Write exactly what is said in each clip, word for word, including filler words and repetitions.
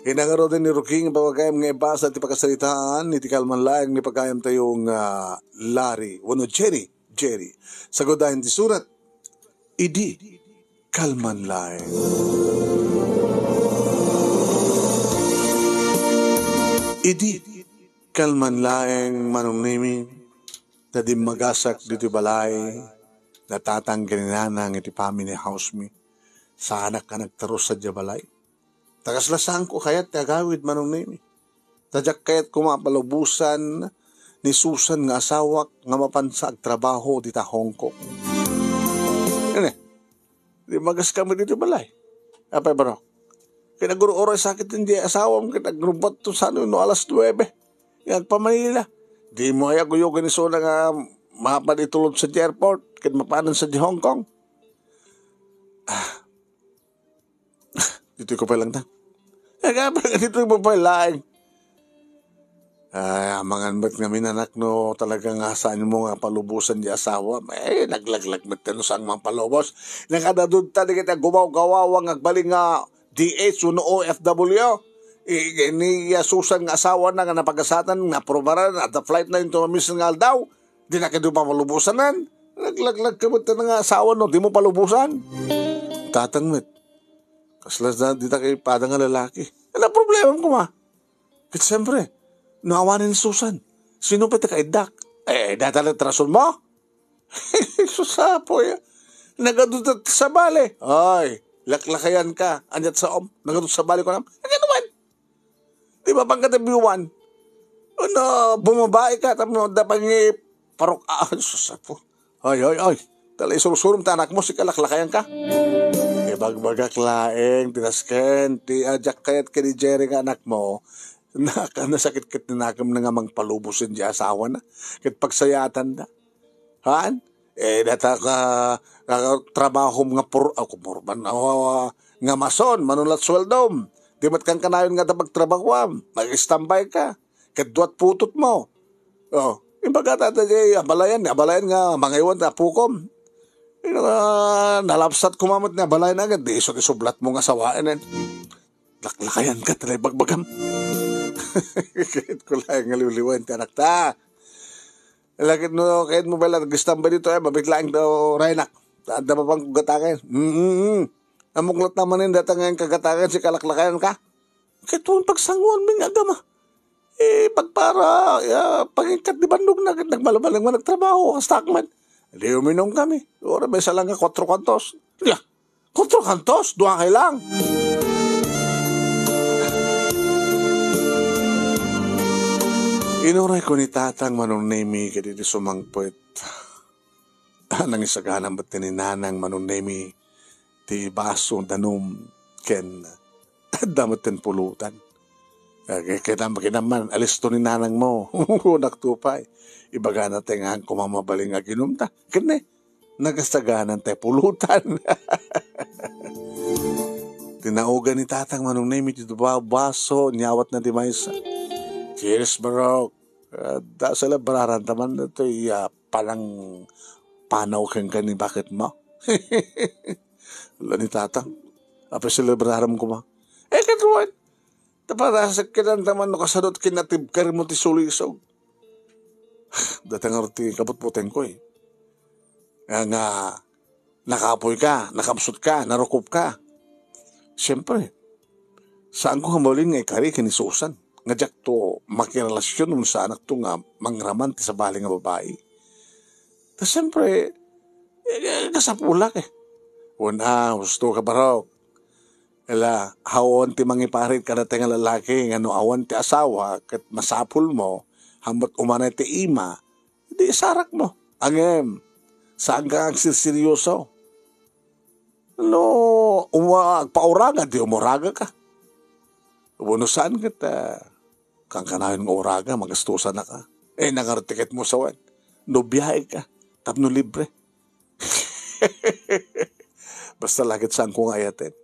Ina ngaruden ni Rocky nga pagayam nga ibasa ti pakasaritaan iti kalman laeng ni pagayam tayo nga Larry, wenno Jerry, Jerry. Sagudayan ti surat, idi kalman laeng. Idi kalman laeng, Manong Nemi, ta dimmagasak ditoy balay, natatang ken ni Nanang iti family house mi. Saanak a nagterus sadiay balay. Ta kasla saanko kayat ti agawid, Manong Nemi. Ta diak kayat koma a palubosan ni Susan nga asawak nga mapansa agtrabaho dita Hong Kong. Ine, dimmagaskami ditoy balay. Apay, bro? Ket agur-uray sakit ti asawam ket agrubbat to sano no alas nuebe nga agpa-Manila. Dimo aya kuyogen isuna nga mapad itulod sadiay airport ket mapanen sadiay Hong Kong. Ah, ditoy ko pay laeng ta. Agapay nga ditoy ko pay laeng. Ay, amangan met ngamin, anak, no talaga nga saanmo nga palubosan ti asawam. Eh, naglaglag met no saan nga mapalubos. Nakadadudta dagiti aggumawgawawa nga agbalin nga D H wenno O F W. I-, ni Susan nga asawana nga napagasatan, naaprubaran, adda flight na into a mission nga aldaw. Di na kayo papalubosanan. Naglaglag ka met nga asawa, no? Di mo palubosan. Tatang met. Kasla na, di ta kay pada nga lalaki. Ano problema mo, kuma? Ket siyempre, no awanen ni Susan, sino pay ti kaiddak? Eh, data lang rason mo? Susapoy, ah. Nagadutat sa bale. Ay, laklakayan ka. Anyat sa om. Nagadutat sa bale ko nam. Nagaduman. Di ba, pangkatabiwan? Ano, bumabae ka, tapos da pangi parok, ah, susapo. Ay, ay, ay. Tala isursurum ta anak mo, si kalaklakayan ka. Ibagbagak laeng, tinasken, ti ajak kayat ken ni Jerry nga anak mo, naka-, nasakit ket ni nakem na nga mangpalubosen di asawa na, ket pagsayaatan da. Haan? Eh, data ka, ka, trabahom nga pur-, ah, kumurban, ah, nga mason, manulat sueldom. Di met kankanayon nga da pagtrabahuam, mag-standby ka. Ket duat putotmo. Oh, imbaga ta, ta, di, abalayan, abalayan nga mangaywan ta apukom. Ino nga, nalapsat kuma met ni abalayan agad, di iso ti sublat mo nga sawaen, eh. Laklakayan ka, talay bagbagam. Kayat ko lang nga liwliwaen ti anak ta. Lakit no, kayat mo bala, nag-standby dito, eh, mabit lang daw, Renak. Adda pa bang gataken? Mm, mm. Amuklat naman yung datang ngayon kagataken, si kalaklakayan ka. Kayat mo pagsanguan mo nga agama. Eh, pagpara, ya, pagingkat di bandog na, nagmalumalang man nagtrabaho, hasta akman. Di uminom kami. Ora may isa lang nga kwatro kantos. Ya, kwatro kantos? Dua kay lang. Inuray ko ni Tatang Manong Nemi, kadidi sumangpet. Nangisagana met ni Nanang Manong Nemi ti baso danum ken adda met ten pulutan. Kay, kay, kay naman, alisto ni Nanang mo. Kunak to pay. Ibagana tayo nga kumang mabaling aginum ta. Kenne, nagasaganan tayo pulutan. Tinaugan ni Tatang Manong Nemi ti dua baso, nyawat na di maysa. Cheers, bro. Ah, da selebraran taman datoy, ah, panang panaw ken kani bakit mo? Ala ni Tatang, apay selebraram kuma? Eh, kaduan, taparasek ken taman no kasadot kinatibker mo ti sulisog. Datang ti kaputputeng ko, eh. Nga, nga, nakapoy ka, nakapsut ka, narukop ka. Siyempre, saan ko nga mabalin nga ikari ken ni Susan. Nga diak to makirelasyon no saanak to nga mangraman ti sabali nga babai. Ta siyempre, eh, kasapulak, eh. Wen a, husto ka, barok. Ela, awan ti mangiparit kadata nga lalaki nga no awan ti asawa ket masapul mo, hamot umanay ti ima, di isarak mo. Ngem, saan ka agsirseryoso? No, uma-, agpauraga, di umuraga ka. Wenno saan ket, ah, kankanayon nga uraga, magastusan na ka. Eh, nangartiket mo sawen. No biyahe ka, tapno libre. Basta la ket saan ko nga ayaten.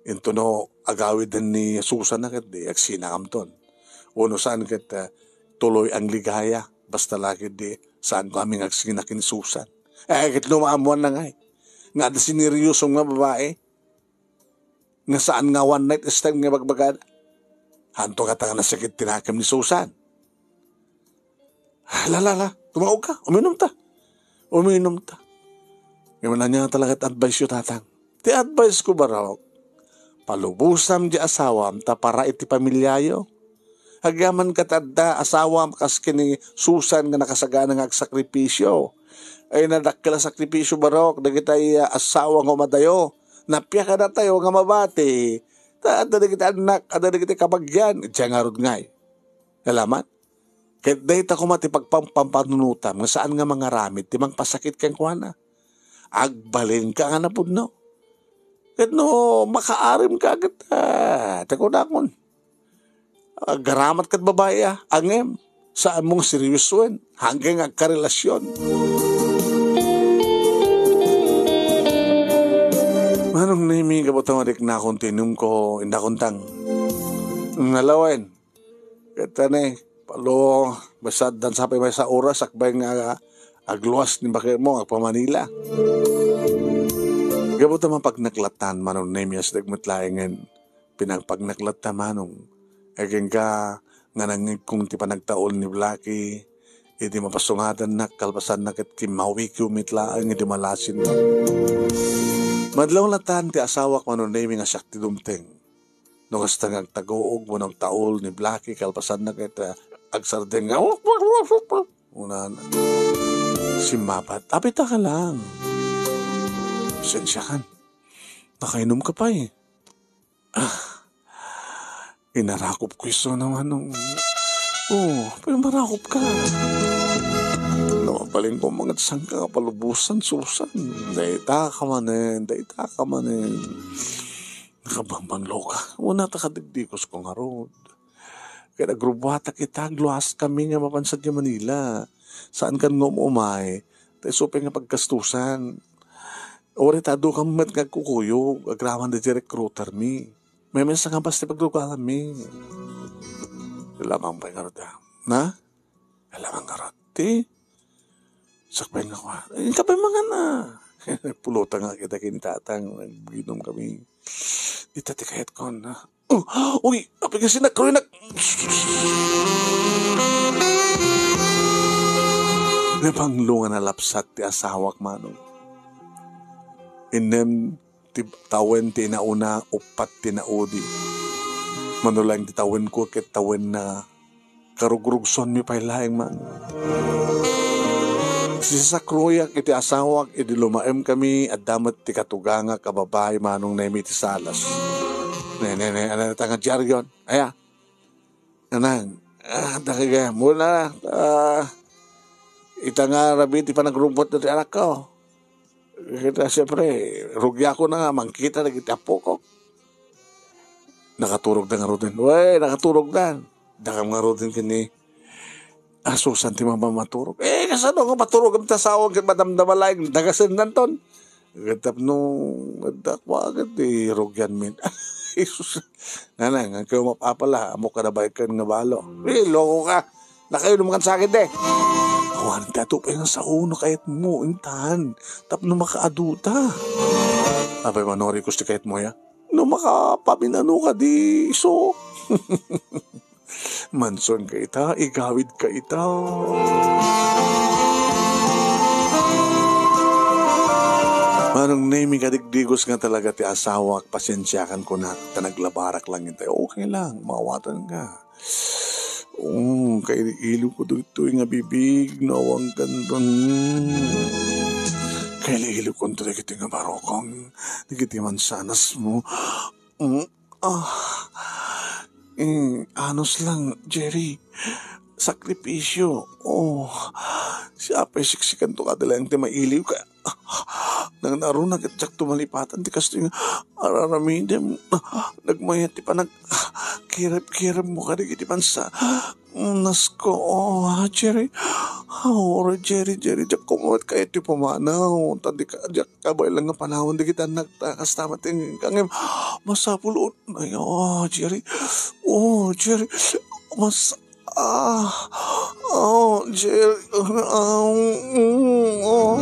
Intono agawiden ni Susan na ket di agsinakamton. Wenno saan ket, ah, tuloy ang ligaya. Basta la ket di saan ko aming agsina ken ni Susan. Eh, ket no maamuan na ngay. Nga adda sineryoso nga babae. Nga saan nga one night stand nga bagbaga. Haanto ngata nga nasakit ti nakem ni Susan. La, la, la, tumaog ka, uminom ta. Uminom ta. Ngem ania talaga ti advice yo, tatang? Ti advice ko, barok, palubosam di asawam ta para iti pamiliayo. Agyaman ket adda asawam kas ken ni Susan nga nakasagana nga agsakripisio. Ay, nadakkel a sakripisio, barok, dagiti, ah, asawa nga umadayo. Napia kadatayo nga mabati. Ta adda dagiti annak, adda dagiti kabagian, diay ngarud ngay. Alaman? Ket dayta koma ti pagpampampanunotam nga saan nga mangaramid ti mangpasakit kenkuana. Agbalinka nga napudno. Ket no makaarimka ket, ah, ti kunakon, agaramat ket babai, ah, ngem saanmo nga seryosoen, hanggang agkarelasion. Manong Nemi, gapu ta mariknakon ti inumko, inda kuntang. Nalawen. Ket ne, palo, basta addan sapay maysa oras, sakbay nga agluas ni baketmo, agpa-Manila. Gapu ta mapagnak latta, Manong Nemi, a sideg met laengen pinagpagnak latta, Manong. Agingga nga nangngegkon ti panagtaul ni Blackie, idi mapasungadannak, kalpasanna ket kimmawikiw met laeng idi malasin. Madlaw latta ti asawak, Manong Nemi, nga siak ti dumteng. No kasta nga agtaguog wenno agtaul ni Blackie, kalpasanna ket, ah, agsardeng nga, "Wak, wak, wak, wak, wak." Unana. Simmabat. "Apita ka lang. Sensiakan. Nakainom ka pay." Ah, inarakop ko isu naman nung, oh, pero marakop ka. No, mabalin ko mangat saan ka palubusan, Susan. Dayta ka manen, dayta ka manen. Nakabambanglo ka. Una ta kadigdigos ko ngarud. Kaya nagrubuatak ita, agluas kami nga mapan sadiay Manila. Saan kan nga um-umay? Ta isu pay nga paggastusan. Uray ta adu ka met nga agkukuyog, agraman daydi recruiter mi. Maymaysa nga basta pagrugaran mi. Lamang pay ngarud, ah. Na? Lamang ngarud. Ti? Sakbay nga kwa. Eh, kabay mga na. Pulutan nga kita kini tatang. Nagbinom kami. Ita ti kayat ko, na. Oh, uy, apay nga sinakroy nak-, napanglo nga nalapsat ti asawak, Manong. Innem ti tawen ti inauna, uppat ti naudi. Mano laeng ti tawen ko ket tawen na karugrugsuanmi pay laeng, Manong. Sisakroyak iti asawak idi lumaem kami, adda met ti katugangak a babai, Manong Nemi, ti salas. Ne, ne, ne, ano ta nga diaryon? Aya? Anang, ah, dakigay, muna, ah, ita nga rabii ti panagrumbot ti anakko. Kita, siyempre, rugiako na nga, mangkita dagiti apokok. Nakaturog da ngaruden. Wey, nakaturog da. Dakam ngaruden kini. Asusan ti mamamaturog. Eh, kasano nga paturog ti asawam ket madamdama laeng dagasen nanton? Ket tapno, dakwa ket ti rugian min. Jesus. Nanang, ang kayo mapapala, amo ka na baikan nga balo. Eh, loko ka. Nakainom kan sakit, eh. Awan, ti ato pay nga sao no kayat mo, intan. Tapno makaaduta. Apay, Manong, rikos ti kayat mo, ya? No makapaminano ka di iso. Mansuan ka ita, igawid ka ita. Manong Nemi, kadigdigos nga talaga ti asawak, pasensiakan ko na, ta naglabarak lang ita. Okay lang, mawatan ka. Oh, kailiw ko ditoy nga bibig, nawangkan don. Kailiw ko ditoy nga barokong, dagiti mansanas mo. Mm, ah, mm, anos lang, Jerry. Sakripisyo. Oh, siya pa'y siksikan to kada lang ti mailiw ka. Nang naruna ket diak to malipatan ti kastoy nga araramidem. Nagmayat ti panag-, kirep-kirep mo kadagiti pansa. Nasko, oh, ah, Jerry. Oh, Jerry, Jerry, diak kumawat kayat ti pumanaw. Tadi ka, diak kabay lang nga panawan dagiti anak ta kasta mating kangem. Masapul, oh, ay, oh, Jerry. Oh, Jerry. Mas, ah, oh, Jerry. Ah, mm, oh.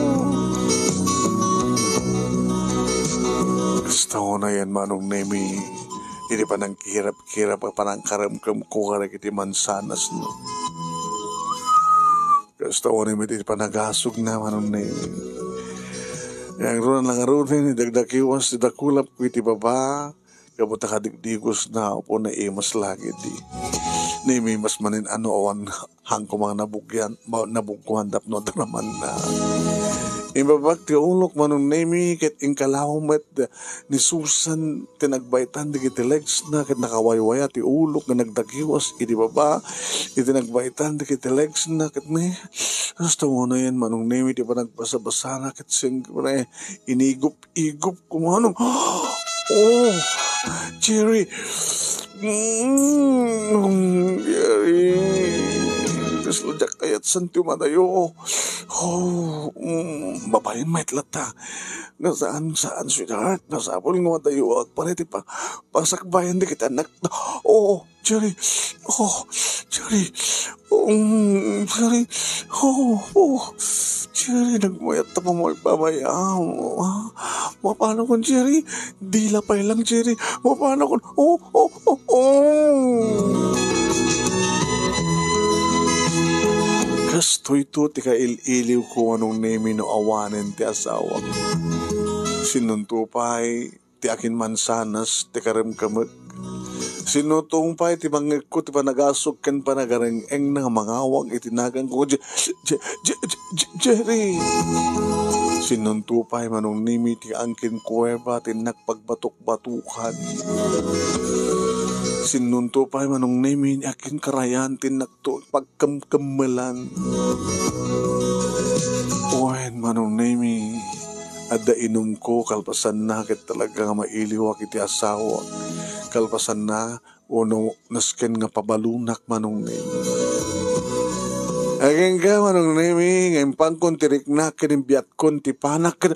Kasta ko na yan, Manong Nemi. iti panangkirap-kirap a panangkaremkemko kadagiti mansanasna. Kasta unay met iti panagasugna, Manong Nemi. Nga ngaruden, ngaruden, idagdagiwas ti dakulapko iti baba, gapu ta kadigdigosna, apo naimas lagi di. Nemi, mas manen ano awan hangko mga nabugyan, ma-, nabugkuan tapno daramanna. Imbabak ti ulok, Manong Nemi, ket inkalaw met ni Susan ti nagbaitan dagiti legsna, ket nakawaywaya ti ulok nga nagdagiwas iti baba iti nagbaitan dagiti legsna, ket ni, hasta unayen, Manong Nemi, ti panagbasabasana, ket siyempre, inigup-igup ko, Manong. Oh, Jerry. Mm, Jerry. Kasla diak kayat santi madayo. Oh, mm, babaen met latta. Nga saan, saan, sweetheart? Masapul nga madayoak para iti pa-, pasakbayan dagiti anak. Oh, Jerry. Oh, Jerry. Um, Jerry. Oh, oh. Jerry, nagmayat ta pamay-pamay. Ah, ah. Mapano kon, Jerry? Dila pay lang, Jerry. Mapano kon? Oh, oh, oh, oh. Kastoyto ti kail-iliw ko, Manong Nemi, no awanen ti asawak. Sinunto pay ti akinmansanas ti karemkemek. Sinunto pay ti mangngegko ti panagasug ken panagareng-engna nga mangawag iti naganko, Je-, Je-, Je-, Je-, Je-, Jerry. Sinunto pay, Manong Nemi, ti angkin kuweba ti innak pagbatukbatukan. Sinunto pay, Manong Nemi, ti akin karayan ti innak to pagkemkemmelan. Wen, Manong Nemi, adda inumko kalpasanna ket talaga nga mailiwak iti asawa. Kalpasanna, uno nasken nga pabalonak, Manong Nemi. Agingga, Manong Nemi, nga impangkon ti riknak ken imbiatkon ti panak ken,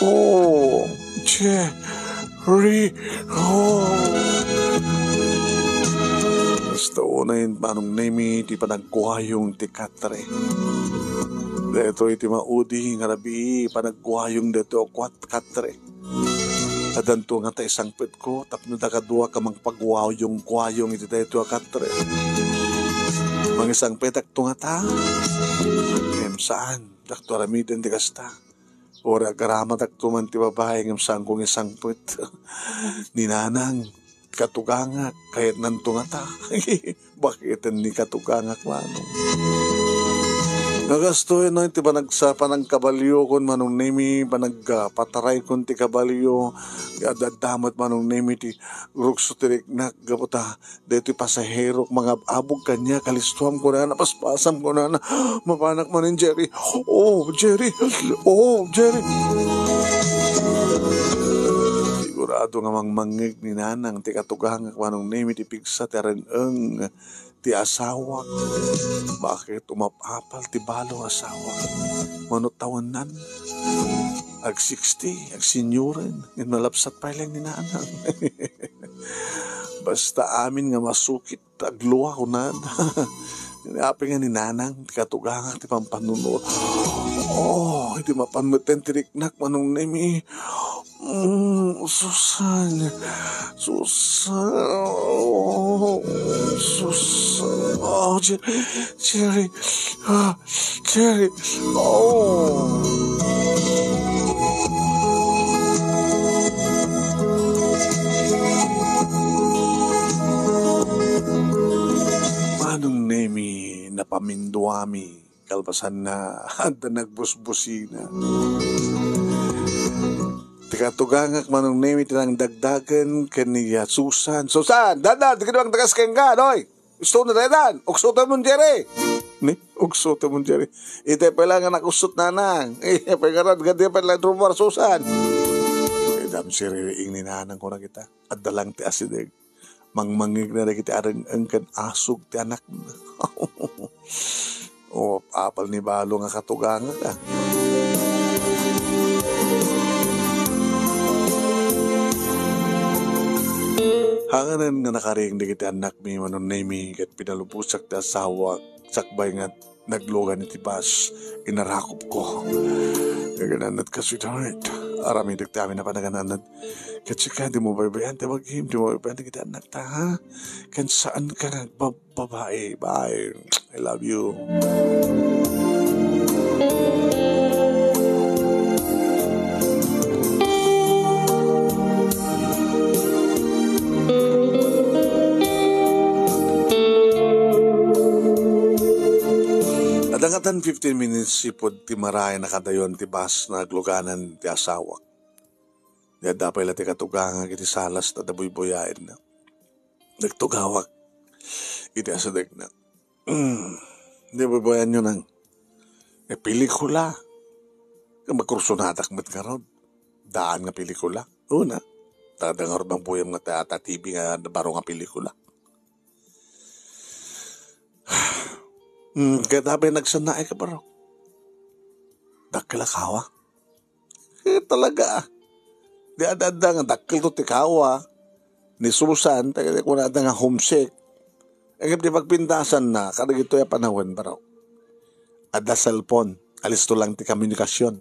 oh, Jerry, oh. Basta unay, Manong Nemi, ti panagguayong ti katre. Daytoy ti maudi nga rabii, panagguayong daytoy a kuat-, katre. Addanto ngata isangpetko tapno dakaduak a mangpagguayong-guayong iti daytoy a katre. Mangisangpetakto ngata? Ngem saan, dakto aramiden ti kasta. Uray agaramatakto man ti babai ngem saanko nga isangpet. Ni nanang, katugangak, kayatnanto ngata. Baketen ni katugangak, Manong? Nagastoy no, iti panagsa-, panangkabaliokon, Manong Nemi, panag-, ah, pataraykon ti kabalio, adda met, Manong Nemi, ti rukso ti riknak, gapu ta, daytoy pasaherok, mangab-abog kaniak, kalistuam kunana, paspasam kunana, mapanak manen, Jerry, oh, Jerry, oh, Jerry. Sigurado nga mangmangngeg ni nanang ti katugangak, Manong Nemi, ti pigsa ti areng-eng ti asawak. Bakit umap-apal ti balo asawak? Mano tawennan? Ag sixty, agsenioren, ngem nalabsat pay laeng ni nanang. Basta amin nga masukit, aglua, kunana. Apay nga ni nanang, ti katugangak, ti pampanunor. Oh, iti mapan metten ti riknak, Manong Nemi. Mm, Susan. Susan. Oh, Susan. Oh, Jerry. Jerry. Ah, Jerry. Oh. Manong Nemi, napaminduami. Kalpasanna, adda nagbusbusina. Ti katugangak, Manong Nemi, ti nangdagdagen ken ni Susan. Susan, dandan, ti kinawang tagas kenka, noy? Gusto na dandan. Uksotem mon, Jerry. Ni, uksotem mon, Jerry. Iti pala nga nakusot nanang. Iti pala nga rad, gadi pala drumar, Susan. Idam siriring ni nanang ko na kita. Adda lang ti asideg. Mangmangngeg na dagiti areng-eng ken asug ti anakna. O, apal ni balo nga katugangak, a. Hanganen nga nakaring dagiti annakmi, Manong Nemi, ket pinalubosak ti asawak, sakbay nga naglugan iti bus, inarakupko. Naganannad ka, sweetheart. Aramidek ti amin a panaganannad. Ket sika, dimo baybayan ti bagim, dimo baybayan dagiti annakta, ha? Ken saan ka nga agbab-, babae. Bye. I love you. Adda nga ten fifteen minutes ipud ti marayan a kadayon ti bus nga agluganan ti asawak. Di adda pay la ti katugangag iti salas ta adda buybuyaenna. Nagtugawak iti asidegna. Mm. Di buybuyaenyo nang, eh, pelikula. Magkursonadak met ngarud. Daan nga pelikula. Una, ta adda ngarud magbuyam nga ta, ta T V nga baro nga pelikula. Hmm, ket apay nagsannaay ka, baro? Dakkel a kawa? Eh, talaga, ah. Di adda-adda nga dakkelto ti kawa ni Susan, ta ket kuna adda nga homesick. Ngem ti pagpintasanna, kadagitoy a panawen, baro. Adda cellphone, alisto lang ti komunikasion.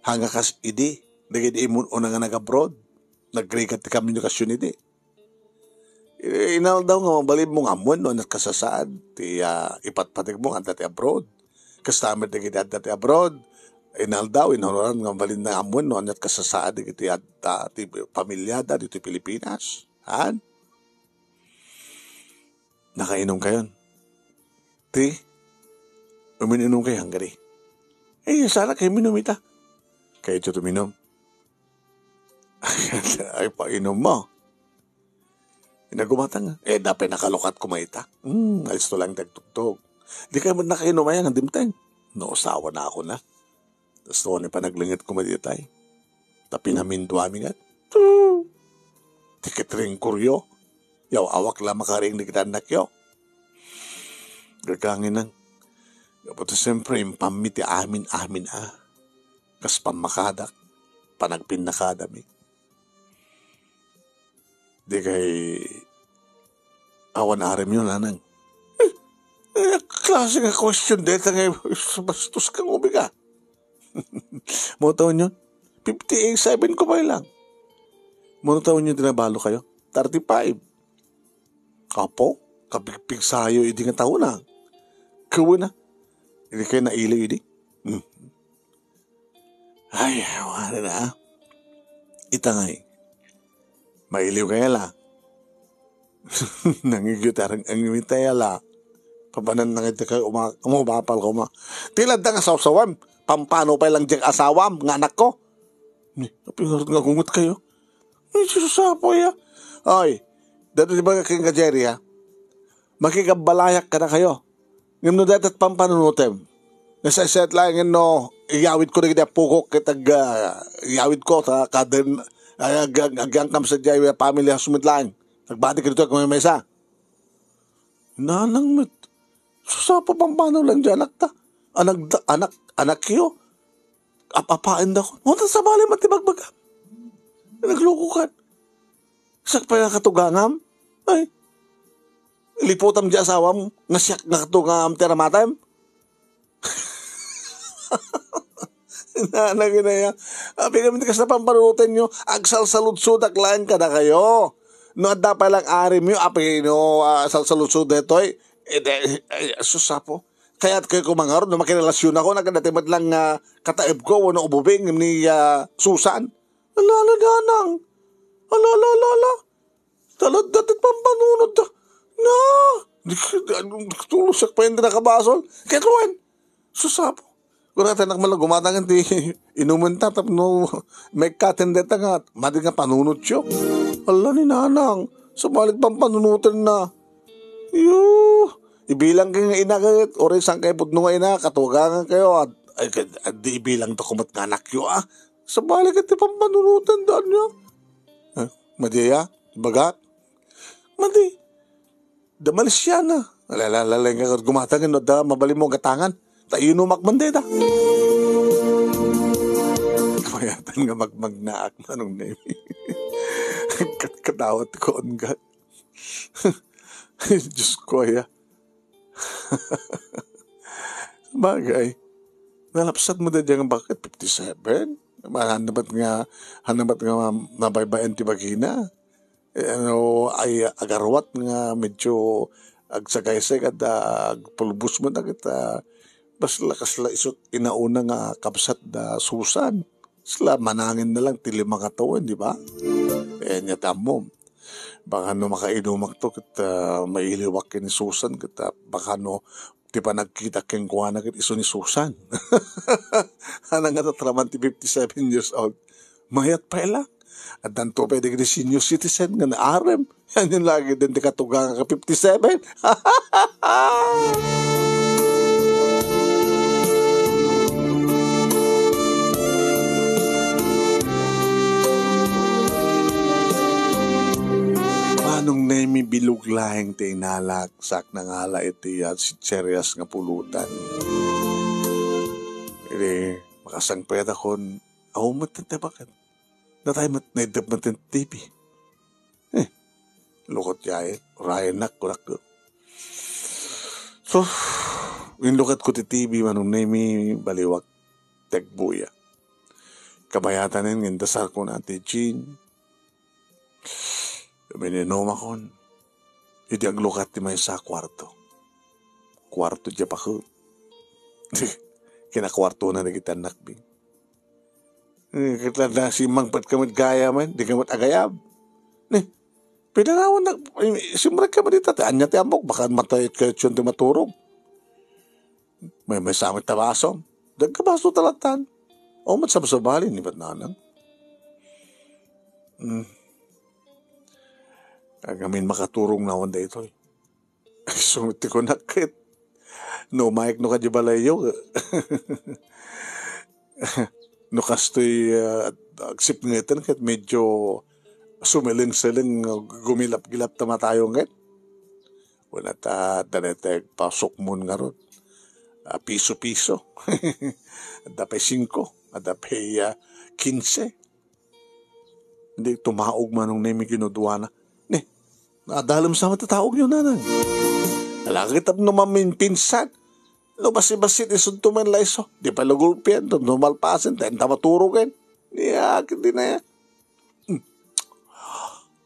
Haan nga kas idi, dagiti immun-una nga nag-abroad, nagrigat ti komunikasion idi. Inaldaw nga mabalinmo nga ammoen no ania ti kasasaad ti, ah, ipatpategmo nga adda ti abroad. Kasta met dagiti adda ti abroad, inaldaw, inanuran nga mabalin nga ammoen no ania ti kasasaad dagiti adda ti pamilyada ditoy Pilipinas. Haan? Nakainumkayon? Ti? Umin-inumkayon kadi? Eh, saan a kayo uminum ita? Kayatyo ti uminum? Ay, painummo. Inagumatang, eh, adda pay nakalukat koma ita. Hmm, alisto lang ti agtugtog. Dikay met nakainum aya nga dimteng. No, asawanakon. Kastoy ni panaglinget koma ditoy. Ta pinaminduami nga. Ti ket ringkuryo. Yaw-awak la makaring dagiti annakyo. Gaganginan. Gapu ta siyempre, impammi ti amin-amin a. Kas pammakadak, panagpinnakadami. Dikay awan arimyo, nanang? Eh, eh, klase nga question deta nga bastos ka, ubi ka. Mano taon yun? Fifty-seven ko pay lang. Mano taon yun ti nabalakayo? Thirty-five. Apo, kapigpigsayo idi nga taon, ah. Kawen, ah. Idi kayo nailiw idi. Hmm. Ay, wala na, ah. Ita ngay. Mailiw kaya la. Nangigyo ti arang-, ang imitay la. Papanan na nga ita kayo uma-, umabapal ko ma. Ti ladda nga sawsawam. Pampano pay lang diay asawam nga anak ko. Ni, apingarod nga gungot kayo. Ay, Diyos, apo, ya. Ay, dati di ba kayo nga Jerry, ha? Makikabbalayak ka na kayo. Ngem no dayta ti pampanunotem, nasaysayat laeng no iyawidko dagiti appokok ket ag-, ah, iyawidko ta kaden, ay, ag-, ag-, agyangkam sadiay family house met laeng. Agbati kadto ket maymaysa. Nanang met. Sus, apo, pampano lang diay anakta? Anak, anak, anakyo? Ap-apaendakon. Wen ta sabali met ti bagbagam. Naglukokan. Siak pay nga katugangam? Ay, liputam diay asawam nga siak nga katugangam ti aramatem? Nanang inaya. Apay ngamin ti kasta pampanunotenyo, agsalsaludsodak laeng kadakayo. No adda pay lang arimyo, apay no, ah, salsaludsod daytoy? Eh, de, ay, sus, apo. Kayat kayo kumangarod no makirelasyonakon, agdati met lang nga kataebko wenno ububing ni, ah, Susan. Ala, ala, nanang. Ala, ala, ala, ala. Taladda ti pampanunot da. Na, di, di, di, tulosak pa yung nakabasol. Kaya tuwan, sus, apo. Kuratanak man lang gumatangan ti inuman ta, tapno maikkaten deta nga, madi nga panunot yo. Ala ni nanang, sabali ti pampanunoten na. Yo, ibilang kayo nga ina ket, oray saan kayo pudno nga ina, katugangan kayo, at, ay, ket, at di ibilang ta kumat nga anak yo, ah. Sabali ket ti pampanunoten daan yo. Eh, madi ya, ibagak. Madi. Da Malaysiana. Alalalalay nga gumatangan no da mabalin mo gatangan. Ta inumak man deta. Kamayatan nga magmagnaak manong nemi. Kat-, katawat ko on ka. Diyos ko, aya. Bagay, nalapsat mo da dyan nga bakit fifty-seven? Hanabat nga, hanabat nga nabaybayan ti bagina. Eh, ano, ay, agarwat nga medyo agsagaysay kada agpulbos mo na kita. Basla kasla isut inauna nga kabsat da Susan. Sla manangin na lang ti lima nga tawen, di ba? Eh, nya tammo. Baka no makainumak to, ket, ah, mailiwak ken ni Susan, ket, ah, baka no ti panagkitak kenkuana ket isu ni Susan. Hanang nga tatraman ti fifty-seven years old. Mayat pay lang. Addanto pay dagiti senior citizen nga naarem. Yan yung lagi din ti katugang ka fifty-seven. Manong Nemi, bilog laeng ti inalak, sak nangala iti, ah, sitserias nga pulutan. Idi, makasangpet akon, aw met ti bakit. Natay met, naidep met ti T V. Eh, lukot yaye, urayennak, kunak. So, inlukatko ti T V, Manong Nemi, baliwak, ti agbuya. Kabayatan nga indasarko na ti gin. Uminom akon. Idi aglukat ti maysa a kuarto. Kuarto diay baket. Kinakuartona dagiti annakmi. Eh, ket la, nasimmangpet ka met gayam, di ka met agayab. Ni, pinanawan na, eh, simrek ka met ita, ti ania ti ammok, baka matay kayo ti maturog. May, may samit ta baso. Dagka baso talatan. O, mat sabsabali, ni bat nanang. Hmm. Agamin makaturog na awan da itoy. Sumit ti kunak ket. No, umayek no kadi balayyo. No kastoy, ah, agsipngeten ket medyo sumeleng-seleng, gumilap-gilap ta matayo ket. Wala ta, dala ta agpasukmon ngarud. Ah, piso-piso. Adda pay singko, adda pay, ah, kinse. Di tumaog Manong Nemi, kinuduana. Ni, nadalem sa met ti taogyo, nanang. Talaga tapno maminpinsan. No basi-basi ti sunto man la isu. Di pay la gulpien, no malpasen, ta inta maturogen. Ni, akin di na ya. Hmm.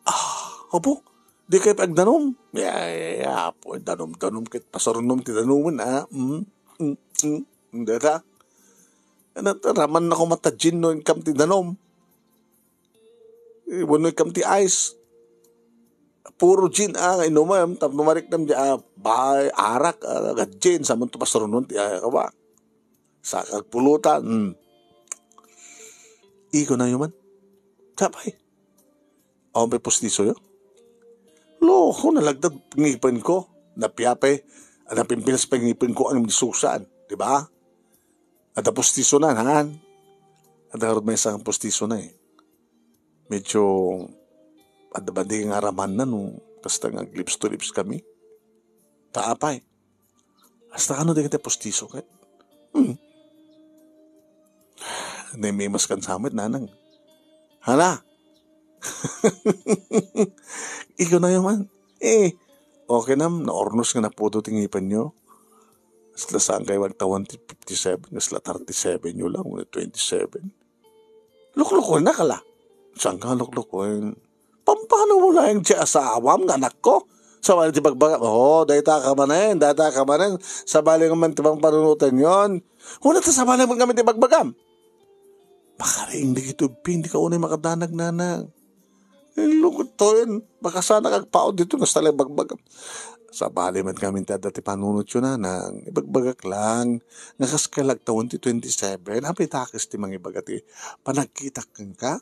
Ah, apo, di kayo pagdanom. Ya, ya, ya, apo, danom-danom ket pasarunom ti danomen, ah. Mm, mm, mm. Data. Ano, raman na ko matadjin no inkam ti danom. Eh, wenno inkam ti ice. Puro gin, ah, inumem, tapno mariknam di, ah, bay, arak, ah, agad gin, saman to pasarunon ti, ah, kawa. Sakag pulutan, hmm. Iko na yuman. Sapay. Awan pay pustisoyo? Loko, nalagdad ngipenko. Napiapay, napimpinas pay ngipenko ang susan, di ba? Adda pustiso na, han? Adda ngarud maysa nga pustiso na, eh. Medyo adda banding nga araman na no kasta nga lips to lips kami. Ta apay. Hasta kano dagiti pustiso ket? Hmm. Namimas kan samet, nanang. Hala! Ikaw na yaman. Eh, okay nam, naornos nga napudo ti ngipenyo. Kasla saan kayo agtawan ti fifty-seven, kasla thirty-seven nyo lang, wenno twenty-seven. Luklukoy na kala. Saan ka luklukoy? Pampano mo lang ti asawam nga anakko? Sabali ti bagbaga, oh, dayta ka manen, dayta ka manen. Sabali nga man ti pampanunutan yon. Una ta sabali mo kami ti bagbagam. Makaring di kito pin, di ka unay makadanag, nanang. Lungkot to yun. Baka sana kagpaod dito, nga sala ibagbagam. Sabali man kami ti adda ti panunot yun, nanang. Ibagbagak lang. Nga kas kalagtawan ti twenty-seven, apay takes ti mangibaga ti panagkitak kenka?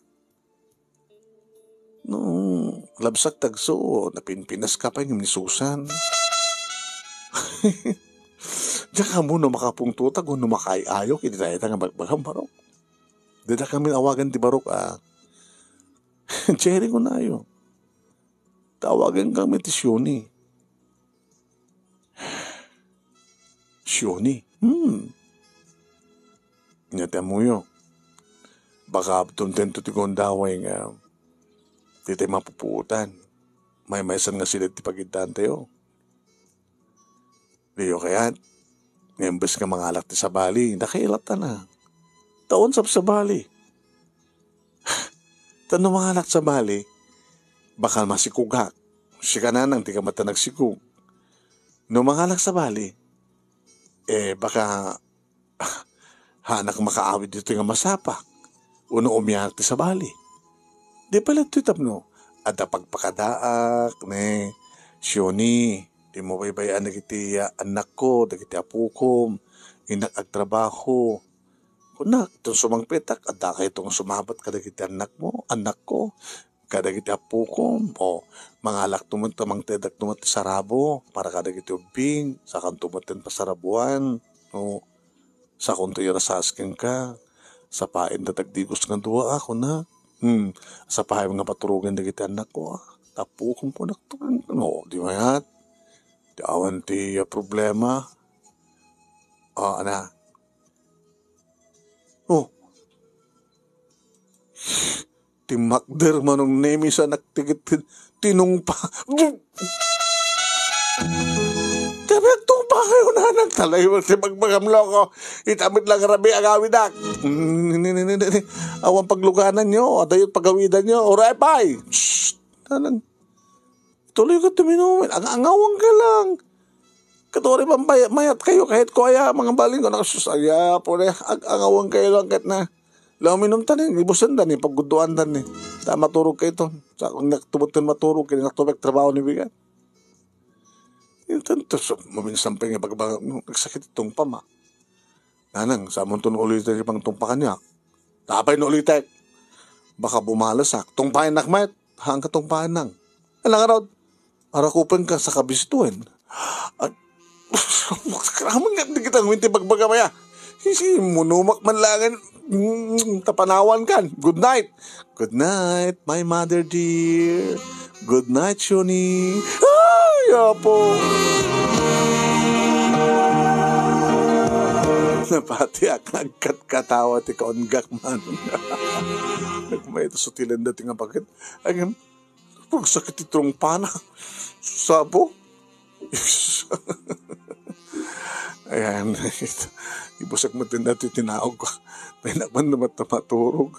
No, labsak tagso, napinpinas ka pay ngem ni Susan. Diak ammo no makapungtotag wenno makaay-ayok iti dayta nga bagbagam, barok. Dida kami awagan ti barok a Jerry kunayo. Tawagan kami ti Sioni. Sioni? Hmm. Nya ti ammoyo. Baka abdon dento ti gundaway nga ditoy mapupuotan. Maymaysan nga sila ti pagiddantayo. Diyo kayat? Nga imbes nga mangalak ti sabali, nakailatan na. Taon sa sabali. Ta no mangalak sabali, baka masikugak. Sika nanang, di ka mata nagsikug. No mangalak sabali, eh, baka hanak makaawid dito nga masapak. Uno umiyak ti sabali. Di pala ito tapno, adda pagpakadaak, ne, Sioni, di mo baybay-an dagiti, ah, annakko, dagiti apukom, innak agtrabaho. Kunak, ton sumangpetak, adda kayto nga sumabat kadagiti annakmo, annakko, kadagiti apukom, o mangalakto met, mangtedakto met ti sarabo, para kadagiti ubbing, sakanto met ti pasarabuan, o sakanto irasas kenka, sapaen da tagdigos nga dua, a, kuna. Hmm, sapaen nga paturogen dagiti annakko, a. Apukom, kunak, no, di mayat. Di awan ti, a, problema. O, ana. O. Ti makder Manong Nemi sa naktigit tinungpa. Ti agtungpa kayo, nanang, talayo ti bagbagam, loko. Ita met lang rabii agawidak. Mm, ni, ni, ni, ni, ni. Awan paglugananyo, adayo pagawidanyo. Uray pay. Shh. Nanang. Tuloy ka tuminumin. Ang angawang ka lang. Katuri man pay-, mayat kayo, kahit ko aya, mga balin ko, nakasus-, aya, pure, ag-, angawang kayo lang, kahit na, la, uminum ta ni, ibusan ta ni, pagguduan ta ni. Ta maturog kayo to. Sa, kung nak-, tubot kan maturog, kaya nakatubig trabaho ni Bigat. Yung tanto, so, maminsan pa yung ipagbanga, no, nagsakit itong pama. Nanang, sa amun to no ulitek ti pangtungpakan niya. Tapay no ulitek. Baka bumalasak. Tungpaennak met. Haan ka tungpaennang. Ala nga raw, arakupen ka sa kabisituen. At, karaman nga di kita ngawin ti bagbaga maya. Sisi, munumak man langan. Mm, tapanawan kan. Good night. Good night, my mother dear. Good night, Shoni. Ay, apo. Napatiak nga agkatkatawa ti kaunggak man. Nagmayat a sutilan dati nga bakit. Ay, pagsakit ti trungpana. Sabo. Ayan, ibusak mo din dati tinaog ko. Tayo naman naman maturog.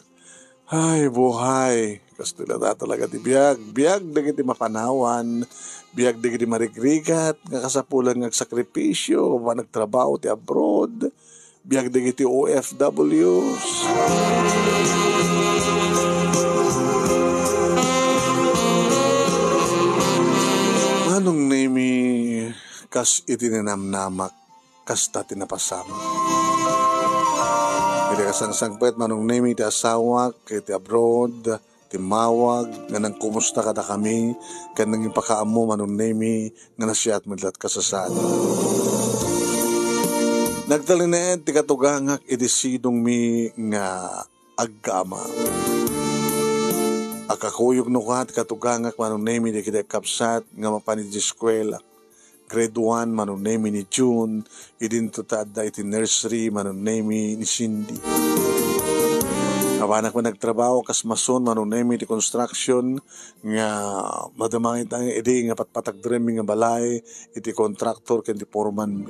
Ay, buhay. Kastoy la talaga ti biag. Biag dagiti mapanawan. Biag dagiti marigrigat. Nga kasapulan nga agsakripisyo. Nga nagtrabaho ti abroad. Biag dagiti O F Ws. Manong Nemi, kas iti ninamnamak, kasta ti napasam. Iti kasangsangpet, Manong Nemi, ti asawak, iti abroad, timmawag, nga nangkumusta kadakami, ken nangipakaammo, Manong Nemi, nga nasiat met la't kasasaan. Nagtalinaed ti katugangak iti sidongmi nga agkama. Akakuyog no ka ti katugangak, Manong Nemi, dagiti kabsat nga mapan iti eskuela. Grade one, Manong Nemi, ni June, idinto ta adda iti nursery, Manong Nemi, ni Cindy. Awanak man nagtrabaho kas mason, Manong Nemi, ti construction, nga madama ita idi nga patpatagderemmi nga balay iti kontraktor ken ti foreman.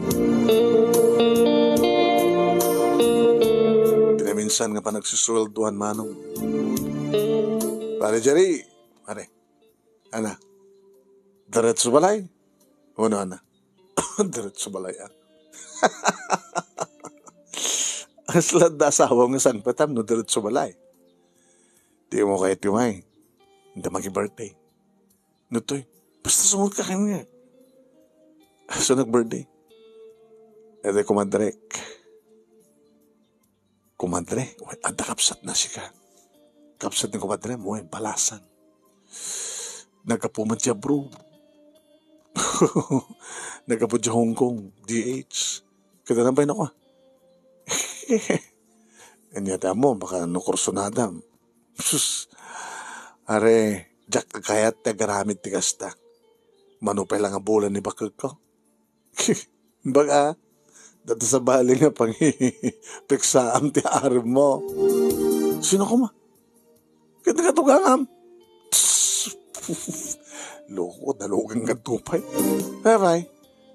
Pinaminsan nga panagsusueldoan, Manong. Pare Jerry, pare. Ana, diretso balay? Uno, ana. Diretso balay, ah. Asla da asawa nga sangpetam no diretso balay. Di mo kaya ti may. Hindi magi-birthday. Nutoy. Basta sumot ka kanya. So nag-birthday. Ede kumadrek. Kumadre, wen, adda kabsat na sika. Kabsat ni kumadre mo, wen, balasan. Naggapu man ti abroad. Naggapu ti Hong Kong, D H. Kita na ba yun ako, ah? Anya ta mo, baka no kursunadam. Sus, are, diak kayat ti agaramid ti kasta. Mano pay la nga bulan ni bakek ko. Baga, data sa bali nga pangipiksaam ti arem mo. Sino koma? Ket nakatugangam? Loko, dalugan nga tupay. Aray,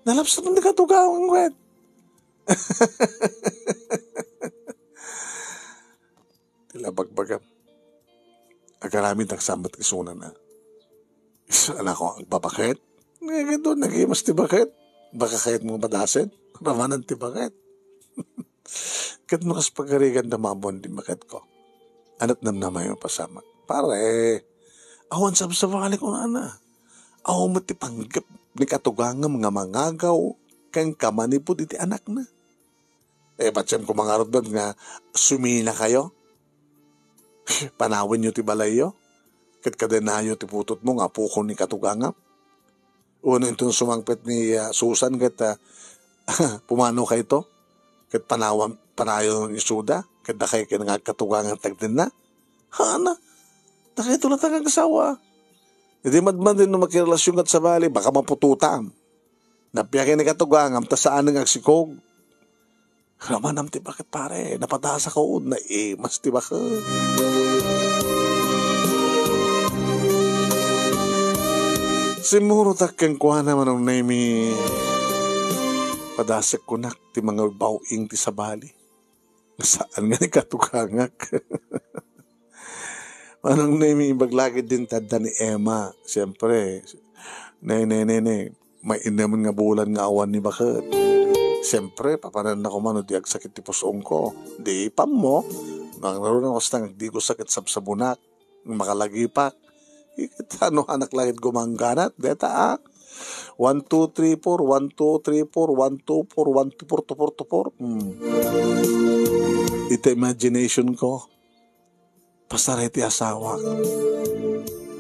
nalapsat mo nakatugangam, wet. Ti la bagbagam. Agaramid ak sa met isuna na. Is, anak ko, agbabaket? Nga gito, nagimas ti baket. Baka kayat mo padasen? Ramanan ti baket. Ket no kas pagarigan da mabon di baket ko. Anat namnamayo pasamak. Pare, awan sabsabali ko nana. Awan met ti panggep ni katugangam nga mangagaw ken kamanipud iti anakna. Eh, patiem ko mangarud nga sumina kayo. Panawenyo ti balayyo. Ket kadenayo ti putotmo nga apukon ni katugangam. Uno inton sumangpet ni, ah, Susan ket, ah, pumano kayto? Ket panawan, panayon isuda? Ket dakay ken nga agkatugangan tagdenna? Hana? Dakayto la ta nga agsawa. Idi madmadin no makirelasion ket sabali, baka maputotam. Napiakin ni katugangam ta saan nga agsikog. Ramanam ti baket, pare. Napadasakon, naimas ti baket. Simmurotak kenkuana, Manong Nemi. Padasek kunak ti mangbaw-ing ti sabali. Saan nga ni katugangak. Manong Nemi, ibaglagid din tadda ni Emma. Siyempre, ne, ne, ne, ne. Mainem nga bulan nga awan ni baket. Siyempre, papananna koma no di agsakit ti pus-ongko. Di pammo. Nangruna ko sa nagdigo sakit sabsabunak. Makalagipak. Ikit ano anak langit gumangganat. Deta, ah. One, two, three, four, one, two, three, four, one, two, four, one, two, four, two, four, two, four. Hmm. Ita imagination ko. Pasaray ti asawak.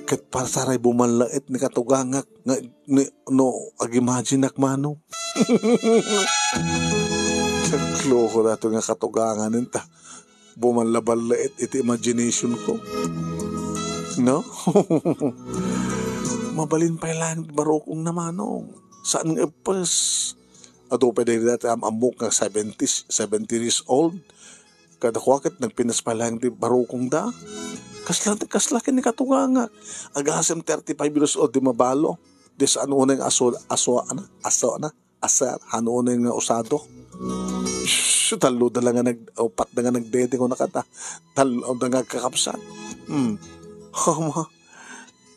Ket pasaray bumallaet ni katugangak nga ni, no, agimaginak mano. Ket loko dato nga katugangan ta bumalla-ballaet iti imagination ko. No? Mabalin pay lang barukong na manong. Saan nga epes? Adu pay dagiti dati am-ammok nga seventy, seventy years old. Kadakuak ket nagpinas pay lang ti barukongda. Kasla, kasla ken ni katugangak. Agasem thirty-five years old ti mabalo. Di saan unay nga aso, aso, ana, aso, ana, asa, han unay nga usado. Shh, tallo da lang nga nag-, upat da nga nagdede ko nakata. Tallo da nga agkakabsat. Hmm. Hama.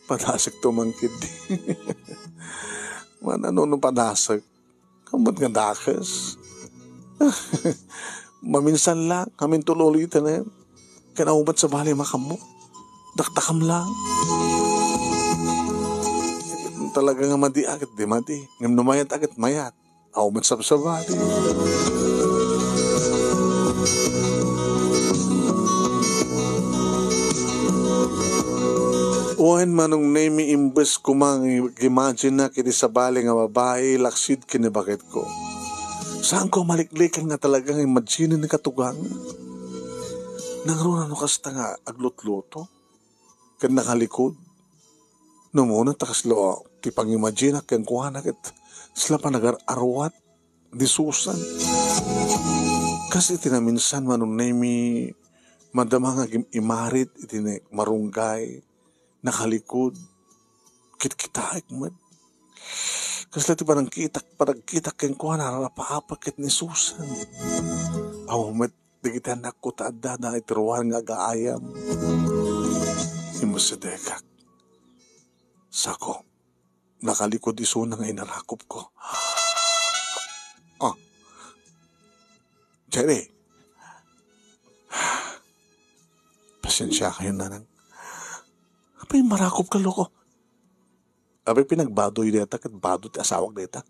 Padasek to mangkid. Man, ano no padasek? Kamot nga dakes. Maminsan lang, amin tululiten. Ken aumat sabali makammo. Dakdakam lang. Talaga nga madi agit, di madi. Ngem no mayat agit, mayat. Aumat sabsabali. Wen, Manong Nemi, imbes koma nga ag-imagine-ak iti sabali nga babai, laksid ken ni baketko. Saanko a maliklikan nga talaga nga imagine ni katugang. Nangruna no kasta nga aglutluto ken nakalikod. No, muna ta kasla ti pangimagine-ak kenkuana ket kasla panagar-aruat ni Susan. Kas iti naminsan, Manong Nemi, madama nga agim-imarit iti ne-, marunggay, nakalikod, kitkitaek met. Kasla ti panangkitak, panagkitak kenkuana, rarapaapek ket ni Susan. Aw met, dagiti anakko ta addada iti ruar nga agaayam. Immusidekak. Sako, nakalikod isuna nga inarakupko. Ah, Jerry. Pasensia kayo, nanang. Apay, marakupka, loko. Apay, pinagbadoy deta, ket bado ti asawak deta.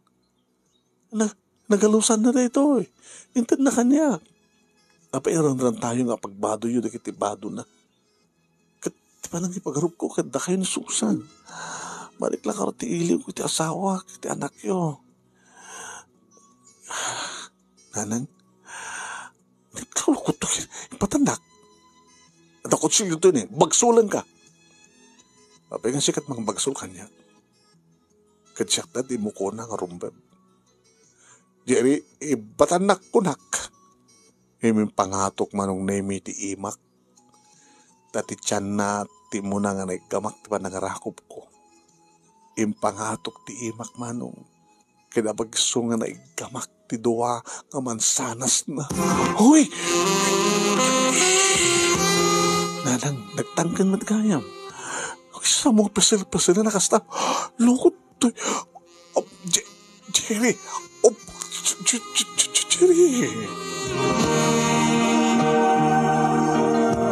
Na, nagalusan na daytoy. Inted na kaniak. Apay, iranran tayo nga pagbadoyo dagiti bado na. Ket ti panangipagarupko ket dakayo ni Susan. Balik la karo ti iliw ko ti asawak, ti anakyo. Nanang, nagkaulkot to, ipatannak. Adda kutsilyo to ni, bagsulan ka. Apay nga sikat mangbagsul kaniak. Ket siak da ti mukona nga rumbeb. Jerry, ibatannak kunak. Impangatok Manong Nemi ti imak. Ta ti tianna ti muna nga naiggamak ti panangarakupko. Impangatok ti imak, Manong. Ket apagso nga naiggamak ti dua nga mansanasna. Hoy! Nanang, nagtangken met gayam. Hoy, sa mo pasil-pasil na kasta. Lukot to. Oh, Je-, Jerry. Oh, Je-, Je-, Je-, Je-, Jerry.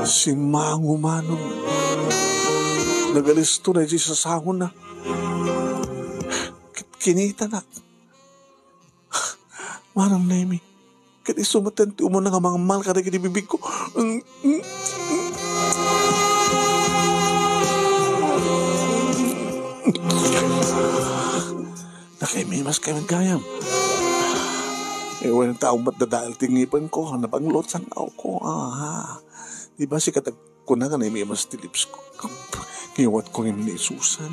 Simmango manen. Nagalisto na di sasangona. Ket kinitanak. Manang Nemi, ket isu met ti umuna nga mangmal kadagiti bibigko. Nakaimimas kami gayam. Eh, wen tao met dadael ti ngipenko, nabanglot sang awko. Aha. Di ba si katag-, kuna nga naimimas ti lips ko. Ngiwat ko ngem ni Susan.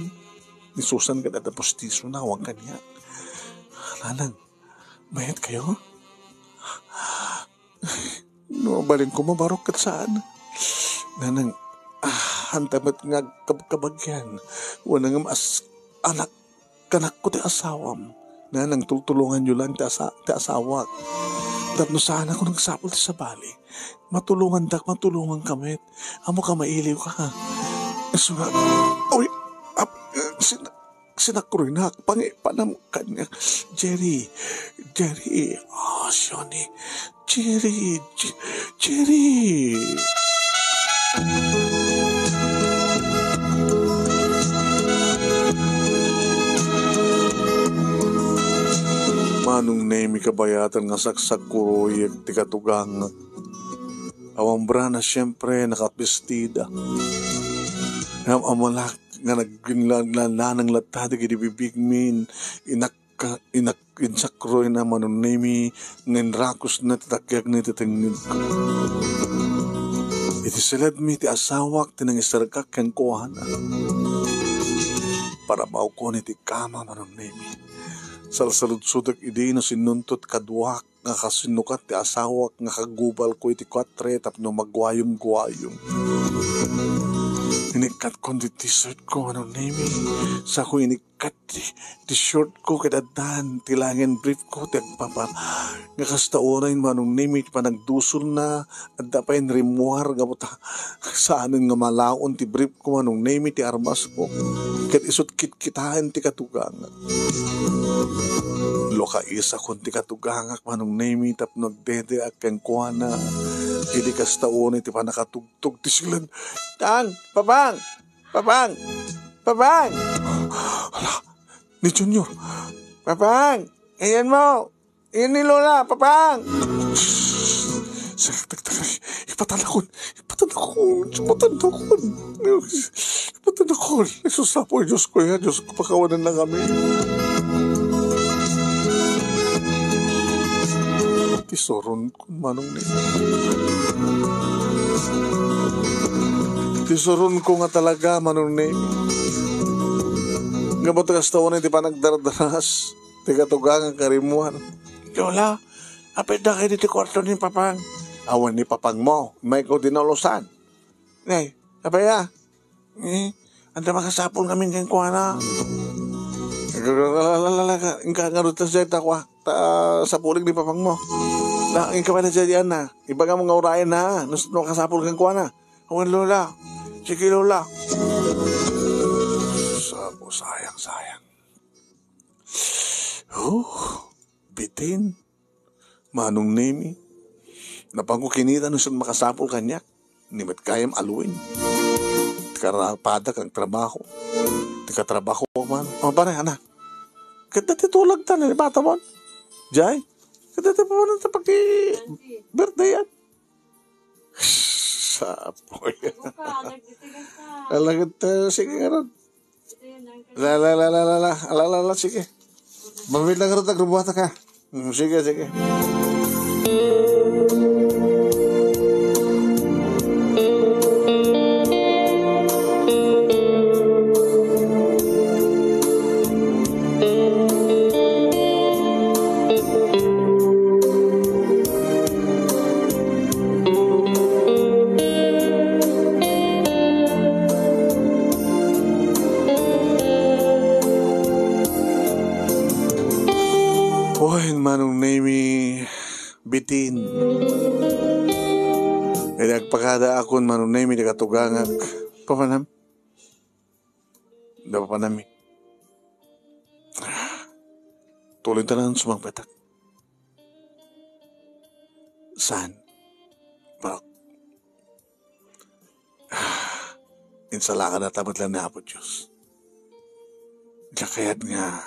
Ni Susan ket adda postisona awan kaniak. Nanang, mayat kayo? No, balin ko mabarok ket saan. Nanang, ah, anta met nga agkabkabagian. Wen nga as-, anak, kanakko ti asawam. Nanang, tultulonganyo lang ti asa-, ti asawak. Tapno saan ako nagsapul ti sabali. Matulongandak, matulonganka met. Ammoka mailiwka. Isu nga, uy, ap-, sin-, sinakrunak, pangipanam kaniak. Jerry, Jerry, ah, Johnny, Jerry, Je-, Jerry. Manong Nemi, kabayatan nga saksakkuroyek ti katugangak. Awan brana, siempre, nakabestida. Ngem amalak nga nagginlanlananang latta dagiti bibigmin, inakka-, inak-, insakroyna Manong Nemi, nga inrakusna ti takiagna iti tengngedko. Iti siledmi ti asawak ti nangiserkak kenkuana. Parabawkon iti kama, Manong Nemi. Salsaludsodek idi no sinnunto ti kaduak nga kasinnukat ti asawak nga kagubalko iti kuatre tapno maguayum-guayum. Inikkatkon ti t-shirtko, Manong Nemi. Sako inikkat ti, ti shortko ket addan ti laeng briefko ti agpapa-, nga kasta unay, Manong Nemi, ti panagdusolna, adda pay rimmuar gapu ta saanen nga malaon ti briefko, Manong Nemi, ti armasko. Ket isut' kitkitaen ti katugangak. Lukaisakon ti katugangak, Manong Nemi, tapno agdedeak kenkuana. Idi kasta unay ti pannakatugtog ti silen. Tang! Papang! Papang! Papang! Ala, ni Junior. Papang! Ayan mo! Ayan ni Lola! Papang! Sakit, sakit, sakit. Ipatan akon! Ipatan akon! Ipatan akon! Ipatan akon! Jesus, Apo, Diyos ko, ya, Diyos ko, pakawanan na kami. Ti suronkon, Manong Nemi. Ti suronko nga talaga, Manong Nemi. Gapu ta kasta unay ti panagdardaras ti katugangak nga rimmuar. Lola, apay dakayo ditoy kuarto ni Papang? Awan ni Papangmo, mayko dinulusan. Nay, apay a? Eh, adda makasapul ngamin kenkuana. Inka ngarud ta sadiay ta kua, ta sapulik ni Papangmo. La, inka pay na sadiay, Ana. Ibagam nga urayen na, no, no makasapul kenkuana. Awan, Lola. Sige, Lola. Sapo, sayang, sayang. Oh, bitin. Manong Nemi, napanko kinita no saan makasapul kaniak. Ni met gayam aluen. Ti karapadak agtrabaho. Ti katrabaho man. O, pare, ana. Ket dati tulagta, nalipata mon. Jay? Ket dati pa man ta paki-birthday-an. Sapoy. Ala, ket, eh, sige, ngarud. La, la, la, la, la, la. Ala, ala, ala, sige. Mabit lang, ngarud, agrubuata ka. Mm, sige, sige. Wen, Manong Nemi, bitin. Kaya agpakadaakon, Manong Nemi, ti katugangak. Papanam? Napapanami. Tuloy ta lang sumangpetak. Saan? Bro. Insalakan na tamat lang ni Apo Diyos. Diak kayat nga,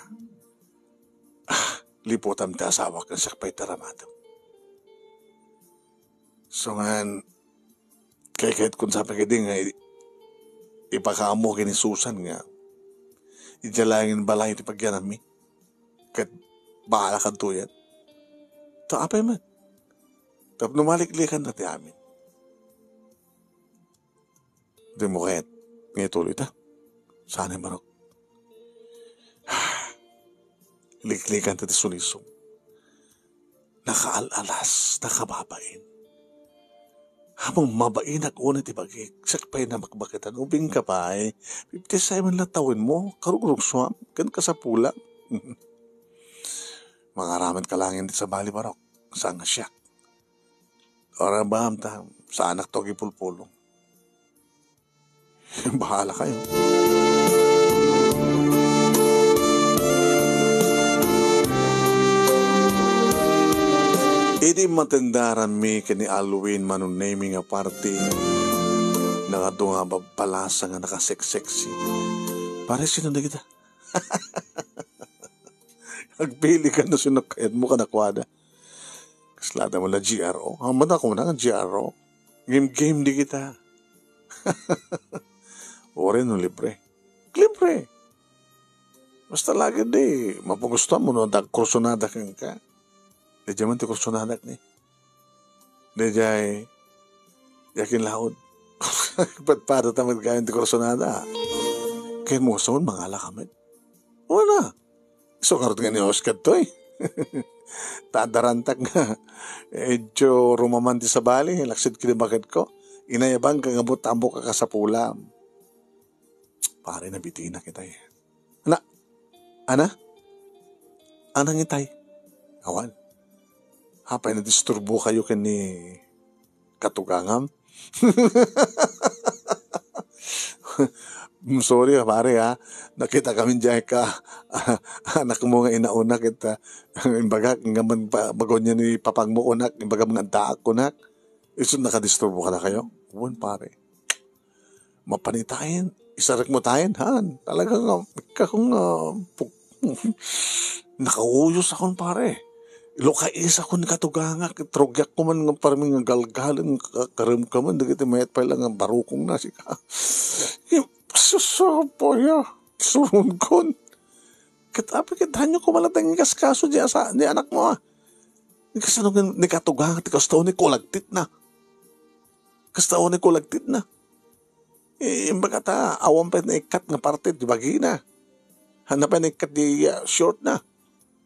ah, liputam ti asawak nga siak pay ti aramidem. So ngan, kay ket kun sapay kadi nga i-, ipakaammo ken ni Susan nga idiay laengen balay ti pagyanammi. Ket bahala kadtoyen. Ta apay met. Tapno maliklikan na ti amin. Di mo ket nga ituloy ta. Saan, Manong? Liklikan ta ti sulisog. Nakaal-alas, nakababain. Apay, mabainak unay ti bagik, siak pay nabakbaketan, ubing ka pay, fifty-seven la tawenmo, karugrugsuam, ken kasapulam. Mangaramid ka laeng iti sabali, Manong, saan nga siak. Arabam ta, saanak to agipulpulong. Bahala kayo. Idi matendaranmi ken ni Alwin, Manong Nemi, nga party, nakatunga babbalasa nga nakaseksexy. Pare, sino na kita? Agpili ka no sino kayatmo kadakuada. Kasla da mo la G R O. Ang mata ko na, G R O. Game-game di kita. Ore no libre. Libre. Basta lagi di, mapagustuhan mo no, dagkursonada kenka. Di man ti kursonadak ni. Daydiay, yakin laod. Patpada ta met gayam ti kursonada. Kay mo, saan mangala ka met? Wala. So, karot nga ni Oscar to eh. Tadarantak nga. Medyo rumaman ti sabali, laksid kini bakit ko. Inayabang ka nga butambo ka kasapulam. Pare, nabitina kita eh. Ana? Ana? Anang itay? Awan. Apay, nadisturbo kayo ken ni katugangam? I'm sorry, pare, ha. Nakita kami diay ka, anak mo nga inauna kita. Imbaga, nga man pa, bago niya ni papang mo kunak, imbaga nga daak kunak. Isun nakadisturbo ka na kayo? Wen, pare. Mapanitayen, isarek mo tayen, han. Talaga nga, ikaw nga, puk-, nakauyos akon, pare. Ilokais akon ni katugangak, trugyak ko man nga parmi nga galgalen, ka-, karem ka man, dagiti mayat pay lang nga barukong na, sika. Susapoya, surun kon. Ket apay ket hanyo ko malatang ikaskaso di asa, di anak mo, ah. Kasano nga ni katugangak ti kasta ni kulagtit na? Kasta ni kulagtit na. Eh, imbaga ta, awan pay naikkat nga parte ti bagina. Hanna pay naikkat di, ah, short na.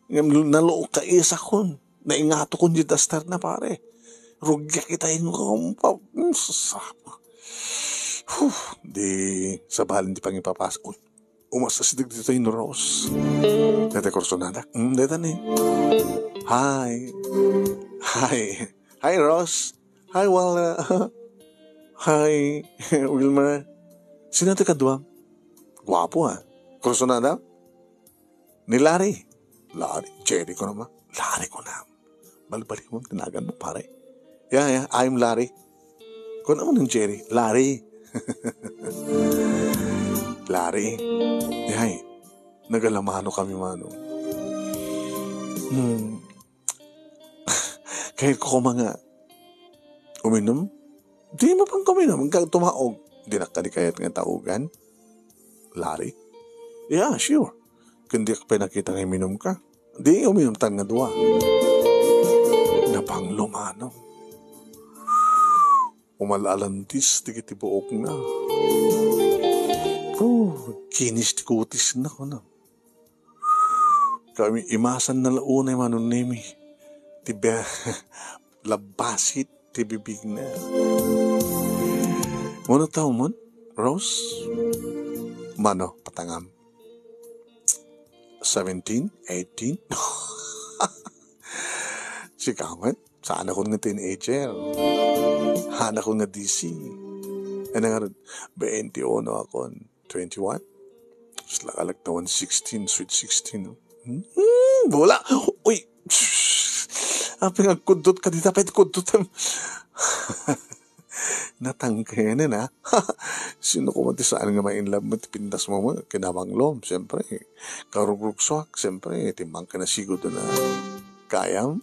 Ngem nalukais akon. Naingato kon di daster na, pare. Rugyak ita ingo, pa-, mm, sasap. Huh, di sabalen ti pangipapas-, uy, umas-, asideg ditoy ni Rose. Dayta kursonadak. Mm, dayta ni. Hi. Hi. Hi, Rose. Hi, Wal-, hi, Wilmer. Sino ti kaduam? Guapo, ah. Kursonada? Ni Larry. Larry. Jerry ko naman. Larry ko na. Balbalik mo, tinagan mo, pare. Yeah, yeah, I'm Larry. Kung ano nang Jerry? Larry. Larry. Yay. Nagalamano kami, mano. Hmm. Kayat ko koma nga uminom. Di mo pang kuminom, hanggang tumaog. Di na ka di kayat nga taugan. Larry? Yeah, sure. Kundi ka pa nakita nga uminom ka. Di uminom tang nga dua. Napanglo, mano. Umal-alandis dagiti buokna. Oh, kinis ti kutisna, kuno. Kami imasanna la unay, Manong Nemi. Ti be-, labbasit ti bibigna. Mano taw mon, Rose? Mano, patangam? Seventeen? Eighteen? Sika met, saanakon nga teenager. Haanakon nga D C. Ano nga rin, twenty-one akon. Twenty-one? Sila kalagtawan sixteen, sweet sixteen. Hmm, bola! Uy! Apay nga agkuddot ka dita, pwede kuddot em. Natangkenen, ha? Sino ko man ti saan nga ma-in love mo, ti pintas mo, mo, kinabanglom, siyempre. Karugrugsuak, siyempre, ti mangkanasigod na kayam.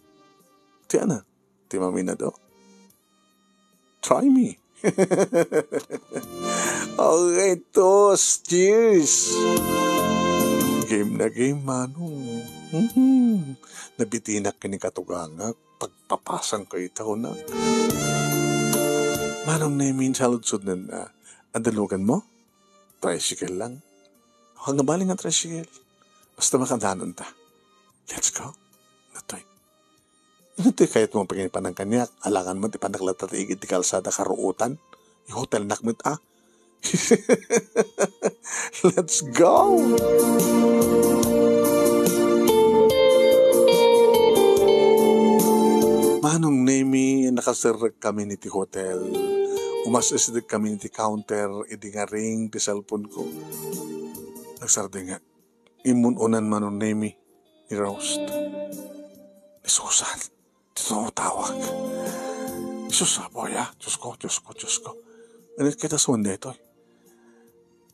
Ti ana, ti maminado. Try me. Okay, toast. Cheers. Game na game, manong. Mhm. Nabitinak kini katugangak. Pagpapasang ko itaw na. Manong Nemi, saludsod na, ah, adalugan mo? Tricycle lang. Ang bali nga tricycle. Basta makadanon ta. Let's go. Natoy. Ano ti kayat mo pagin panang kaniak? Alangan mo ti panaglatat igid ti kalsada karuotan. I-hotelnak met, ah. Let's go! Manong Nemi, nakaserrek kami iti hotel. Umas-isidek kami iti counter, idi nga ring ti cellphone ko. Nagsardengngeg. Immun-unan Manong Nemi ni Rose. Ni Susan. Ti tumatawag. Jesus, apo, ya. Diyos ko, Diyos ko, Diyos ko. Ano kita suman dito eh?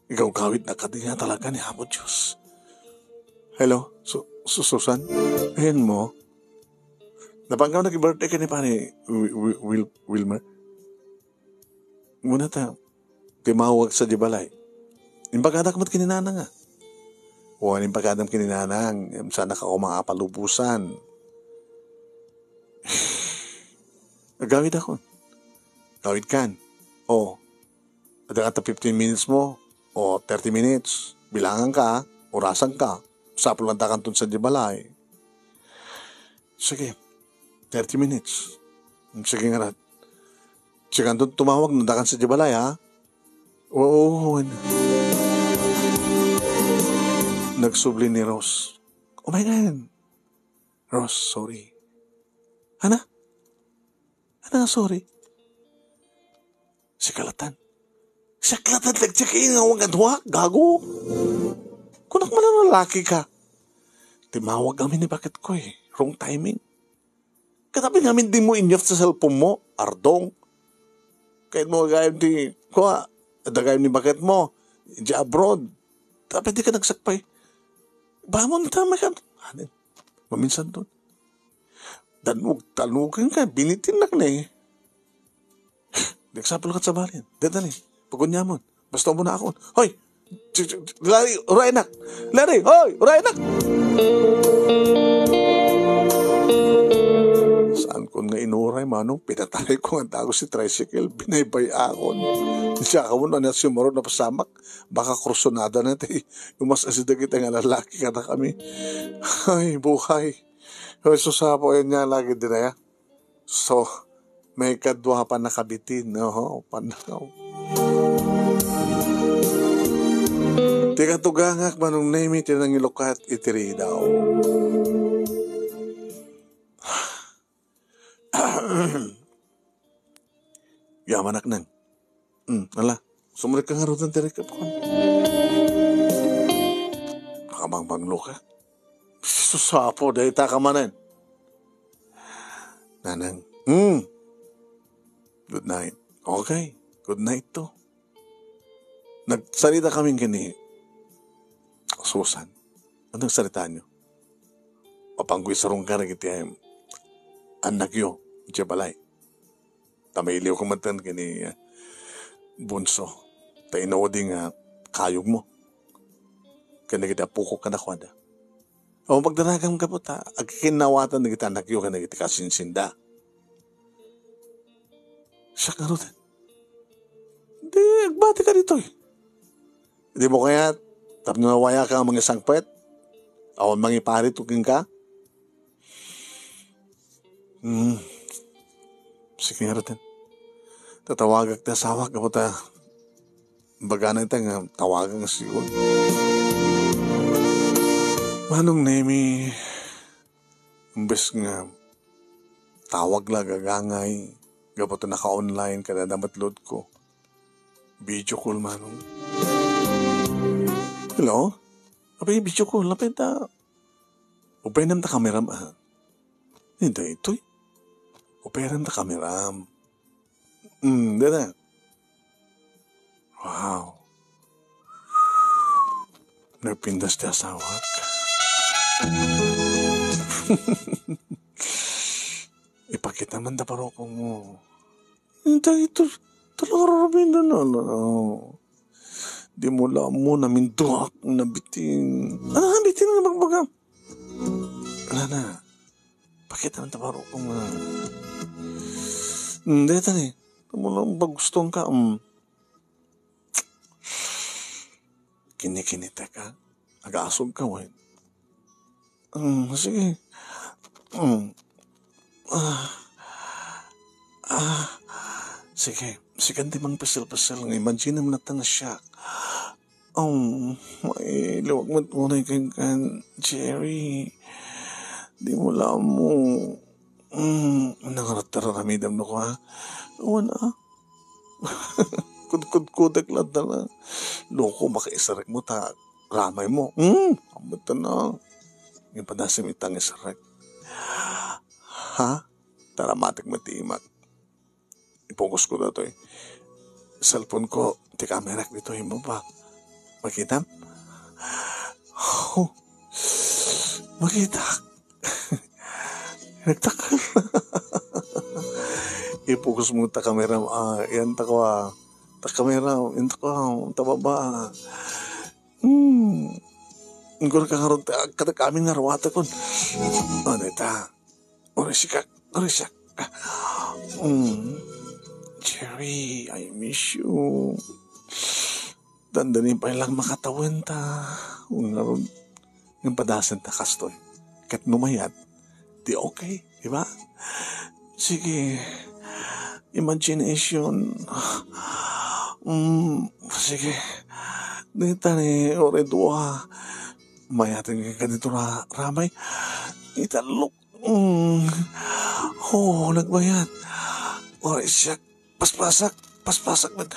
Igawgawid na kadi nga talaga ni Apo Diyos. Hello, Su-, Su-, Susan? Ayan mo? Napanggaw na birthday ka ni Pani Wi-, Wi-, Wil-, Wilmer? Muna ta, timawag sa di balay. Impagadak met kininana nga. O, impagadak kininana, sana ka umaapalubusan. Agawid ako. Gawid kan. O, adda ka ta fifteen minutes mo, o thirty minutes. Bilangan ka, orasan ka. Sapul nga dakan ton sa di balay. Sige, thirty minutes. Sige nga rat. Sige, anton tumawag, nadakan sa di balay, ha? Oo, oo, oo. Nagsubli ni Rose. Oh my God. Rose, sorry. Ana? Ana nga sorry? Sikalatan. Sikalatan, nagtsakin nga awan kadua, gago. Kunak man a lalaki ka. Timawag amin ni baket ko eh. Wrong timing. Katabi ngamin di mo inyaf sa cellphone mo, Ardong. Kayat mo gayam ti, kuha, adda gayam ni baket mo, di abroad. Tapos di ka nagsakpay. Bamon ta, may ka, anin, maminsan doon. Danug, tanugan ka, binitin na ka na eh. Di eksaplo kat sa balin. Dadali. Pagunyamon. Basta mo na ako. Hoy! Larry, uray nak! Larry, hoy! Uray nak! Saan ko nga inuray, manong? Pinatay ko nga dago si tricycle. Binaybay akon. Siya ka mo na siya marunong na pasamak. Baka krusonada na tayo. Yung mas asida kita nga lalaki ka na kami. Ay, buhay. Hoy, susapo yan niya lagi din ya. So, may kadua pa nakabitin, no? Panaw. Ti katugangak, Manong Nemi, ti nangilukat iti ridaw. Yamanak nang. Hmm, ala. Sumrek ka nga rutan ti rekap ko. Nakabangbanglo ka. Susapo, dayta ka manen. Nanang, hmm. Good night. Okay. Good night to. Nagsarita kami kini Susan. Ano nagsarita nyo? Mapanggoy sarong ka na kiti annakyo, iti balay. Tamailiw ka man kini, ah, bunso. Ta inaudi nga kayog mo. Kani kiti apukok ka na kuada. O, pagdaragan ka po ta, agkikinawatan na kita anak yu, kani kiti kasinsinda. Siya ka rin. Di, agbati ka dito eh. Di mo kaya, tapno nawaya ka nga mangisangpet? Awan mangiparit, uging ka? Hmm. Sige nga rin. Tatawagak ti asawak, apo ta. Bagana ita nga tawagan nga sigun. Manong Nemi, Imbes nga tawag la gagangay, gapu ta naka-online, kada damat load ko. Video call, Manong. Hello? Apay, video call, apay ta. Upaynam ta kameram, ah. Hindi, itoy. Upaynam ta kameram. Hmm, dada. Wow. Nagpintas ti asawak. Ipakita man da parokong mo. Hindi, ito, talaga rarabindo na, na. Di mo la mo naminduak, nabitin. Ano nabitin nga bagbaga? Wala na. Pakita man ta parokong mo na. Hindi, tani. Di mo lang paguston ka, um. Kinikinita ka. Agasog ka, wen. Hmm, sige. Hmm. Ah. Ah. Sige. Sige, di mang pasil-pasil nga imagine mo na ta nga siak. Um, may liwag mo tunay kay kan Jerry. Di mo la mo. Hmm, nangarot ta raramidam no ka. Wan, ah. Kudkudkudak lang tala. Loko, makaisarek mo ta ramay mo. Hmm, ambot na. Yung padasem itang isarek. Ha? Taramatik matimak. Ipokus ko datoy. Cellphone ko, ti kamerak dito, imo ba? Makita? Oh, makita. Nagtakal. Ipokus mo ta kamera, ah, yan ta ko, ah. Ta kamera, yan ta ko, ah, ta baba. Hmm. Ngor ka karon, ta, kada kami nga ruwata kon. Ano ta? Oras ka, oras ka. Hmm. Jerry, I miss you. Dandani pay lang makatawen ta. Ngarud, nga padasen ta kastoy. Ket no mayat, di okay, di ba? Sige, imagination. Mm, sige. Dita ni ore dua. Mayaten ka dito ra-, ramay. Italo. Mm. Oh, nagbayat. Oras siya. Paspasak. Paspasak met.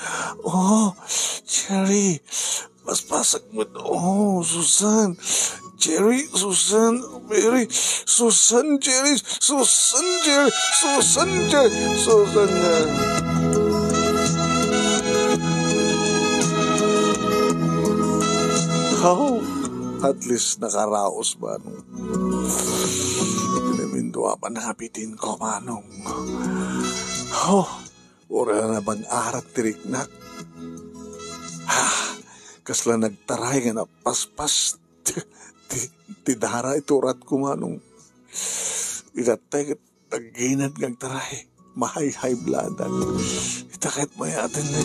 Oh, Jerry. Paspasak met. Oh, Susan. Jerry, Susan, Jerry, Susan, Jerry, Susan, Jerry, Susan, Jerry, Susan, Jerry. How? At least nakaraos ba, no? Pinamindua pa nakapitin ko, manong. Oh, ura na bang arak ti riknak. Ah, kasla nagtaray nga napaspas ti, ti, ti dara iti urat ko, manong. Ikattay ket agginad nga agtaray. Mahay-hay bladan. Ita ket mayaten ni.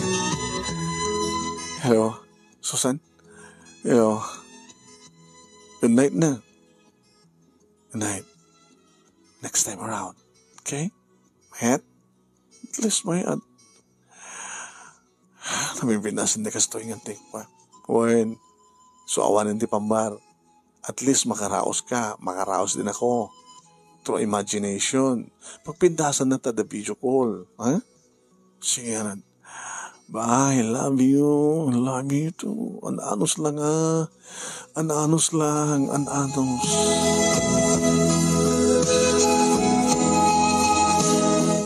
Hello, Susan? Hello. Good night na. Good night. Next time around. Okay? Mayat? At least mayat. Nabibinasan di kastoy nga tikpa. Wen, so awanen ti pambar. At least makaraos ka, makaraos din ako. Through imagination. Pagpindasan na ta da video call. Ha? Sige, anan. Bye, love you, love you too. An-anos lang, ah. An-anos lang, an-anos.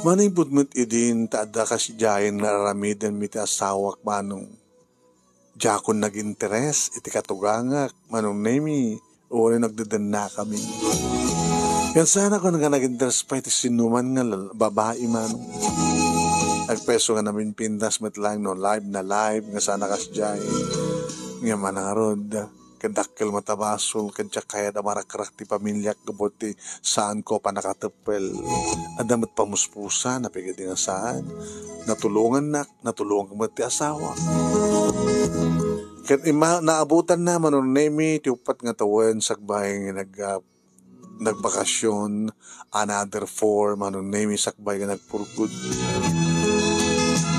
Manipud met idin, ta adda kasidiayen nga aramiden mi ti asawak, manong. Diakon nag-interes iti katugangak, manong Nemi, uri nagdedennakami. Ngem saan a kun nga nag-interes pay ti sinuman nga lal-, babai, manong. Agpeso nga naminpintas met lang no live na live nga saan a kasdiay. Ngem manangarud, ket dakkel met a basol, ket diak kayat a marakrak ti pamiliak gapu ti saanko a pannakateppel. Adda met pamuspusan, apay nga saan. Natulongannak, natulongan met ti asawa. Ket ima-, naabutanna, manong Nemi, ti uppat nga tawen sakbay nga nag-, ah, nagbakasyon, another four, manong Nemi, sakbay nga nagpurgod.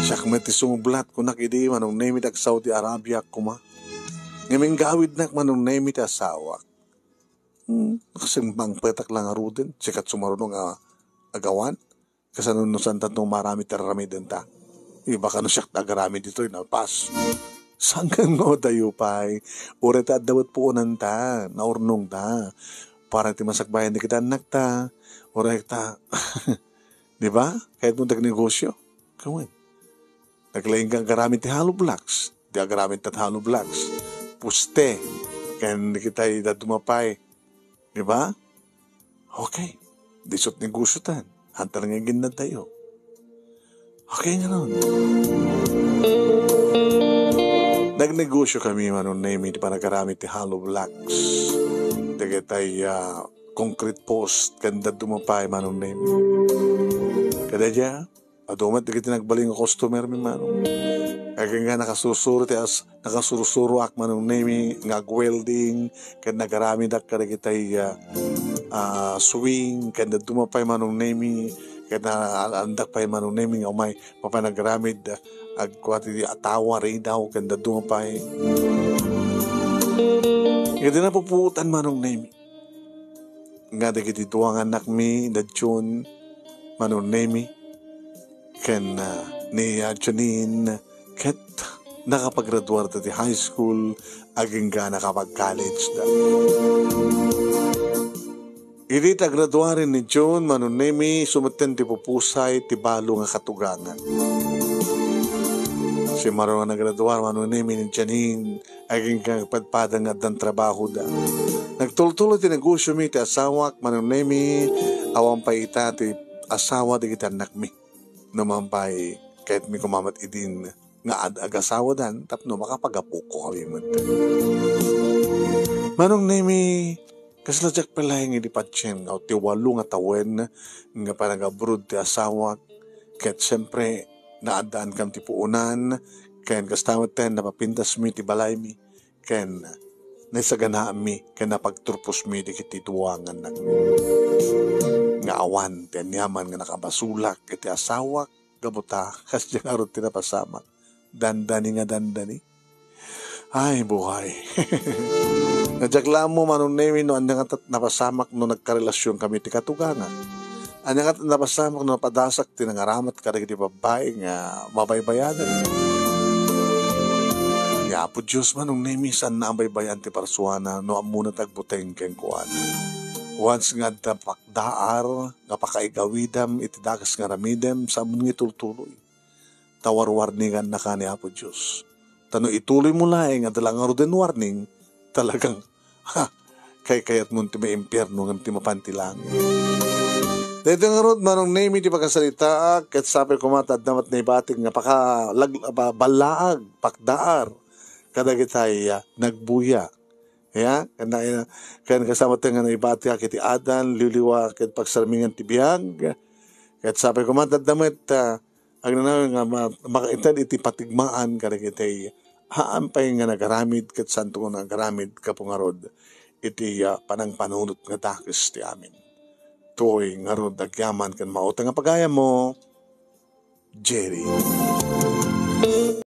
Siak met ti sumublat, kunak idi, manong Nemi, ti ag-Saudi Arabia koma. Ngem inggawidnak, manong Nemi, ti asawak. Kasi mangpetak lang ngaruden, sikat sumaruno nga agawan. Kasano no saan tanto maramid ti aramidenta? Iba kano siak ti agaramid ditoy, nalpas. Saan nga no dayo pay? Uray ta adda met puonanta, naurnongta. Para ti masakbayan dagiti annakta. Uray ta, di ba? Kayat mo dagnegosyo. Kawen. Naglaing ka agaramid ti hollow blocks. Di agaramid ta hollow blocks. Puste. Ken dagitay dadduma pay. Di ba? Okay. Disot negosyo tan. Hantal nga iginnad tayo. Okay nga nun. Nagnegosyo kami, Manong Nemi, ti panagaramid ti hollow blocks. Dagitay, ah, concrete post, ken dadduma pay, Manong Nemi. Kada dia, adu met dagiti nagbalin nga customer mi, Manong. Agingga nakasursuro ti as-, nakasursuroak, Manong Nemi, nga ag-welding, ken nagaramidak kadagitay, ah, ah, swing, ken dadduma pay, Manong Nemi, ken na-, andak pay, Manong Nemi, nga umay, mapan nagaramid, ah, agkua ti atawa, ridaw, ken dadduma pay. Iti napupuotan, Manong Nemi. Nga dagiti dua nga annakmi, da Jun, Manong Nemi, ken, ah, ni, ah, Janine, ket nakapagraduar da ti high school, agingga nakapag-college da. Idi ta graduaren ni Jun, Manong Nemi, sumetten ti pupusay ti balo nga katugangan. Simaro nga nagraduar, Manong Nemi, ni Janine, agingga padpada nga addan trabahoda. Nagtultuloy ti negosyo mi ti asawak, Manong Nemi, awan pay ita ti asawa dagiti annakmi. No man pay, kayatmi koma met idin nga ad-, agasawadan tapno makapagapuko kami met. Manong Nemi, kasla diak pay laeng idi patien nga ti walo nga tawen nga panagabroad ti asawak, ket siempre, naaddaan kam ti puonan, ken kasta met ten napapintasmi ti balaymi, ken naisaganaanmi, ken napagturposmi dagiti dua nga annakmi. Nga awan ti aniaman nga nakabasolak iti asawak, gapu ta, kasdiay ngarud ti napasamak. Dandani nga dandani. Ay, buhay. Nga diak la ammo, Manong Nemi, no ania nga tat-, napasamak no nagkarelasion kami ti katugangan. Ania nga tat-, napasamak no napadasak ti nangaramat kadagiti babbai nga mabaybayanan. Ni Apo Dios, Manong Nemi, saanna a baybayan ti parsuana no ammona ti agbuteng kenkuana. Once nga adda pakdaar nga pakaigawidam iti dakes nga aramidem, saan nga itultuloy. Ta warwarningannaka ni Apo Dios. Ta no ituloymo laeng a dala ngaruden warning, talagang, ha, kaykayatmon ti maimpierno ngem ti mapan ti langit. Daytoy ngarud, Manong Nemi, ti pakasalitaak, ket sapay koma ta adda met naibatik nga pakalag-, ba-, ballaag, pakdaar, kadagitay, ah, nagbuya. Ya, ken, ken kasama tayo nga naibatiak iti adan, liwliwa, ket pagsarmingan ti biag. Ket sapay koma ta adda met, ah, agnanayon nga ma-, makaited iti patigmaan kadagiti haan pay nga nagaramid ket saanto nga nagaramid gapu ngarud iti, ah, panangpanunot nga dakes ti amin. Toy ngarud agyaman ken mautang nga pagayammo, Jerry.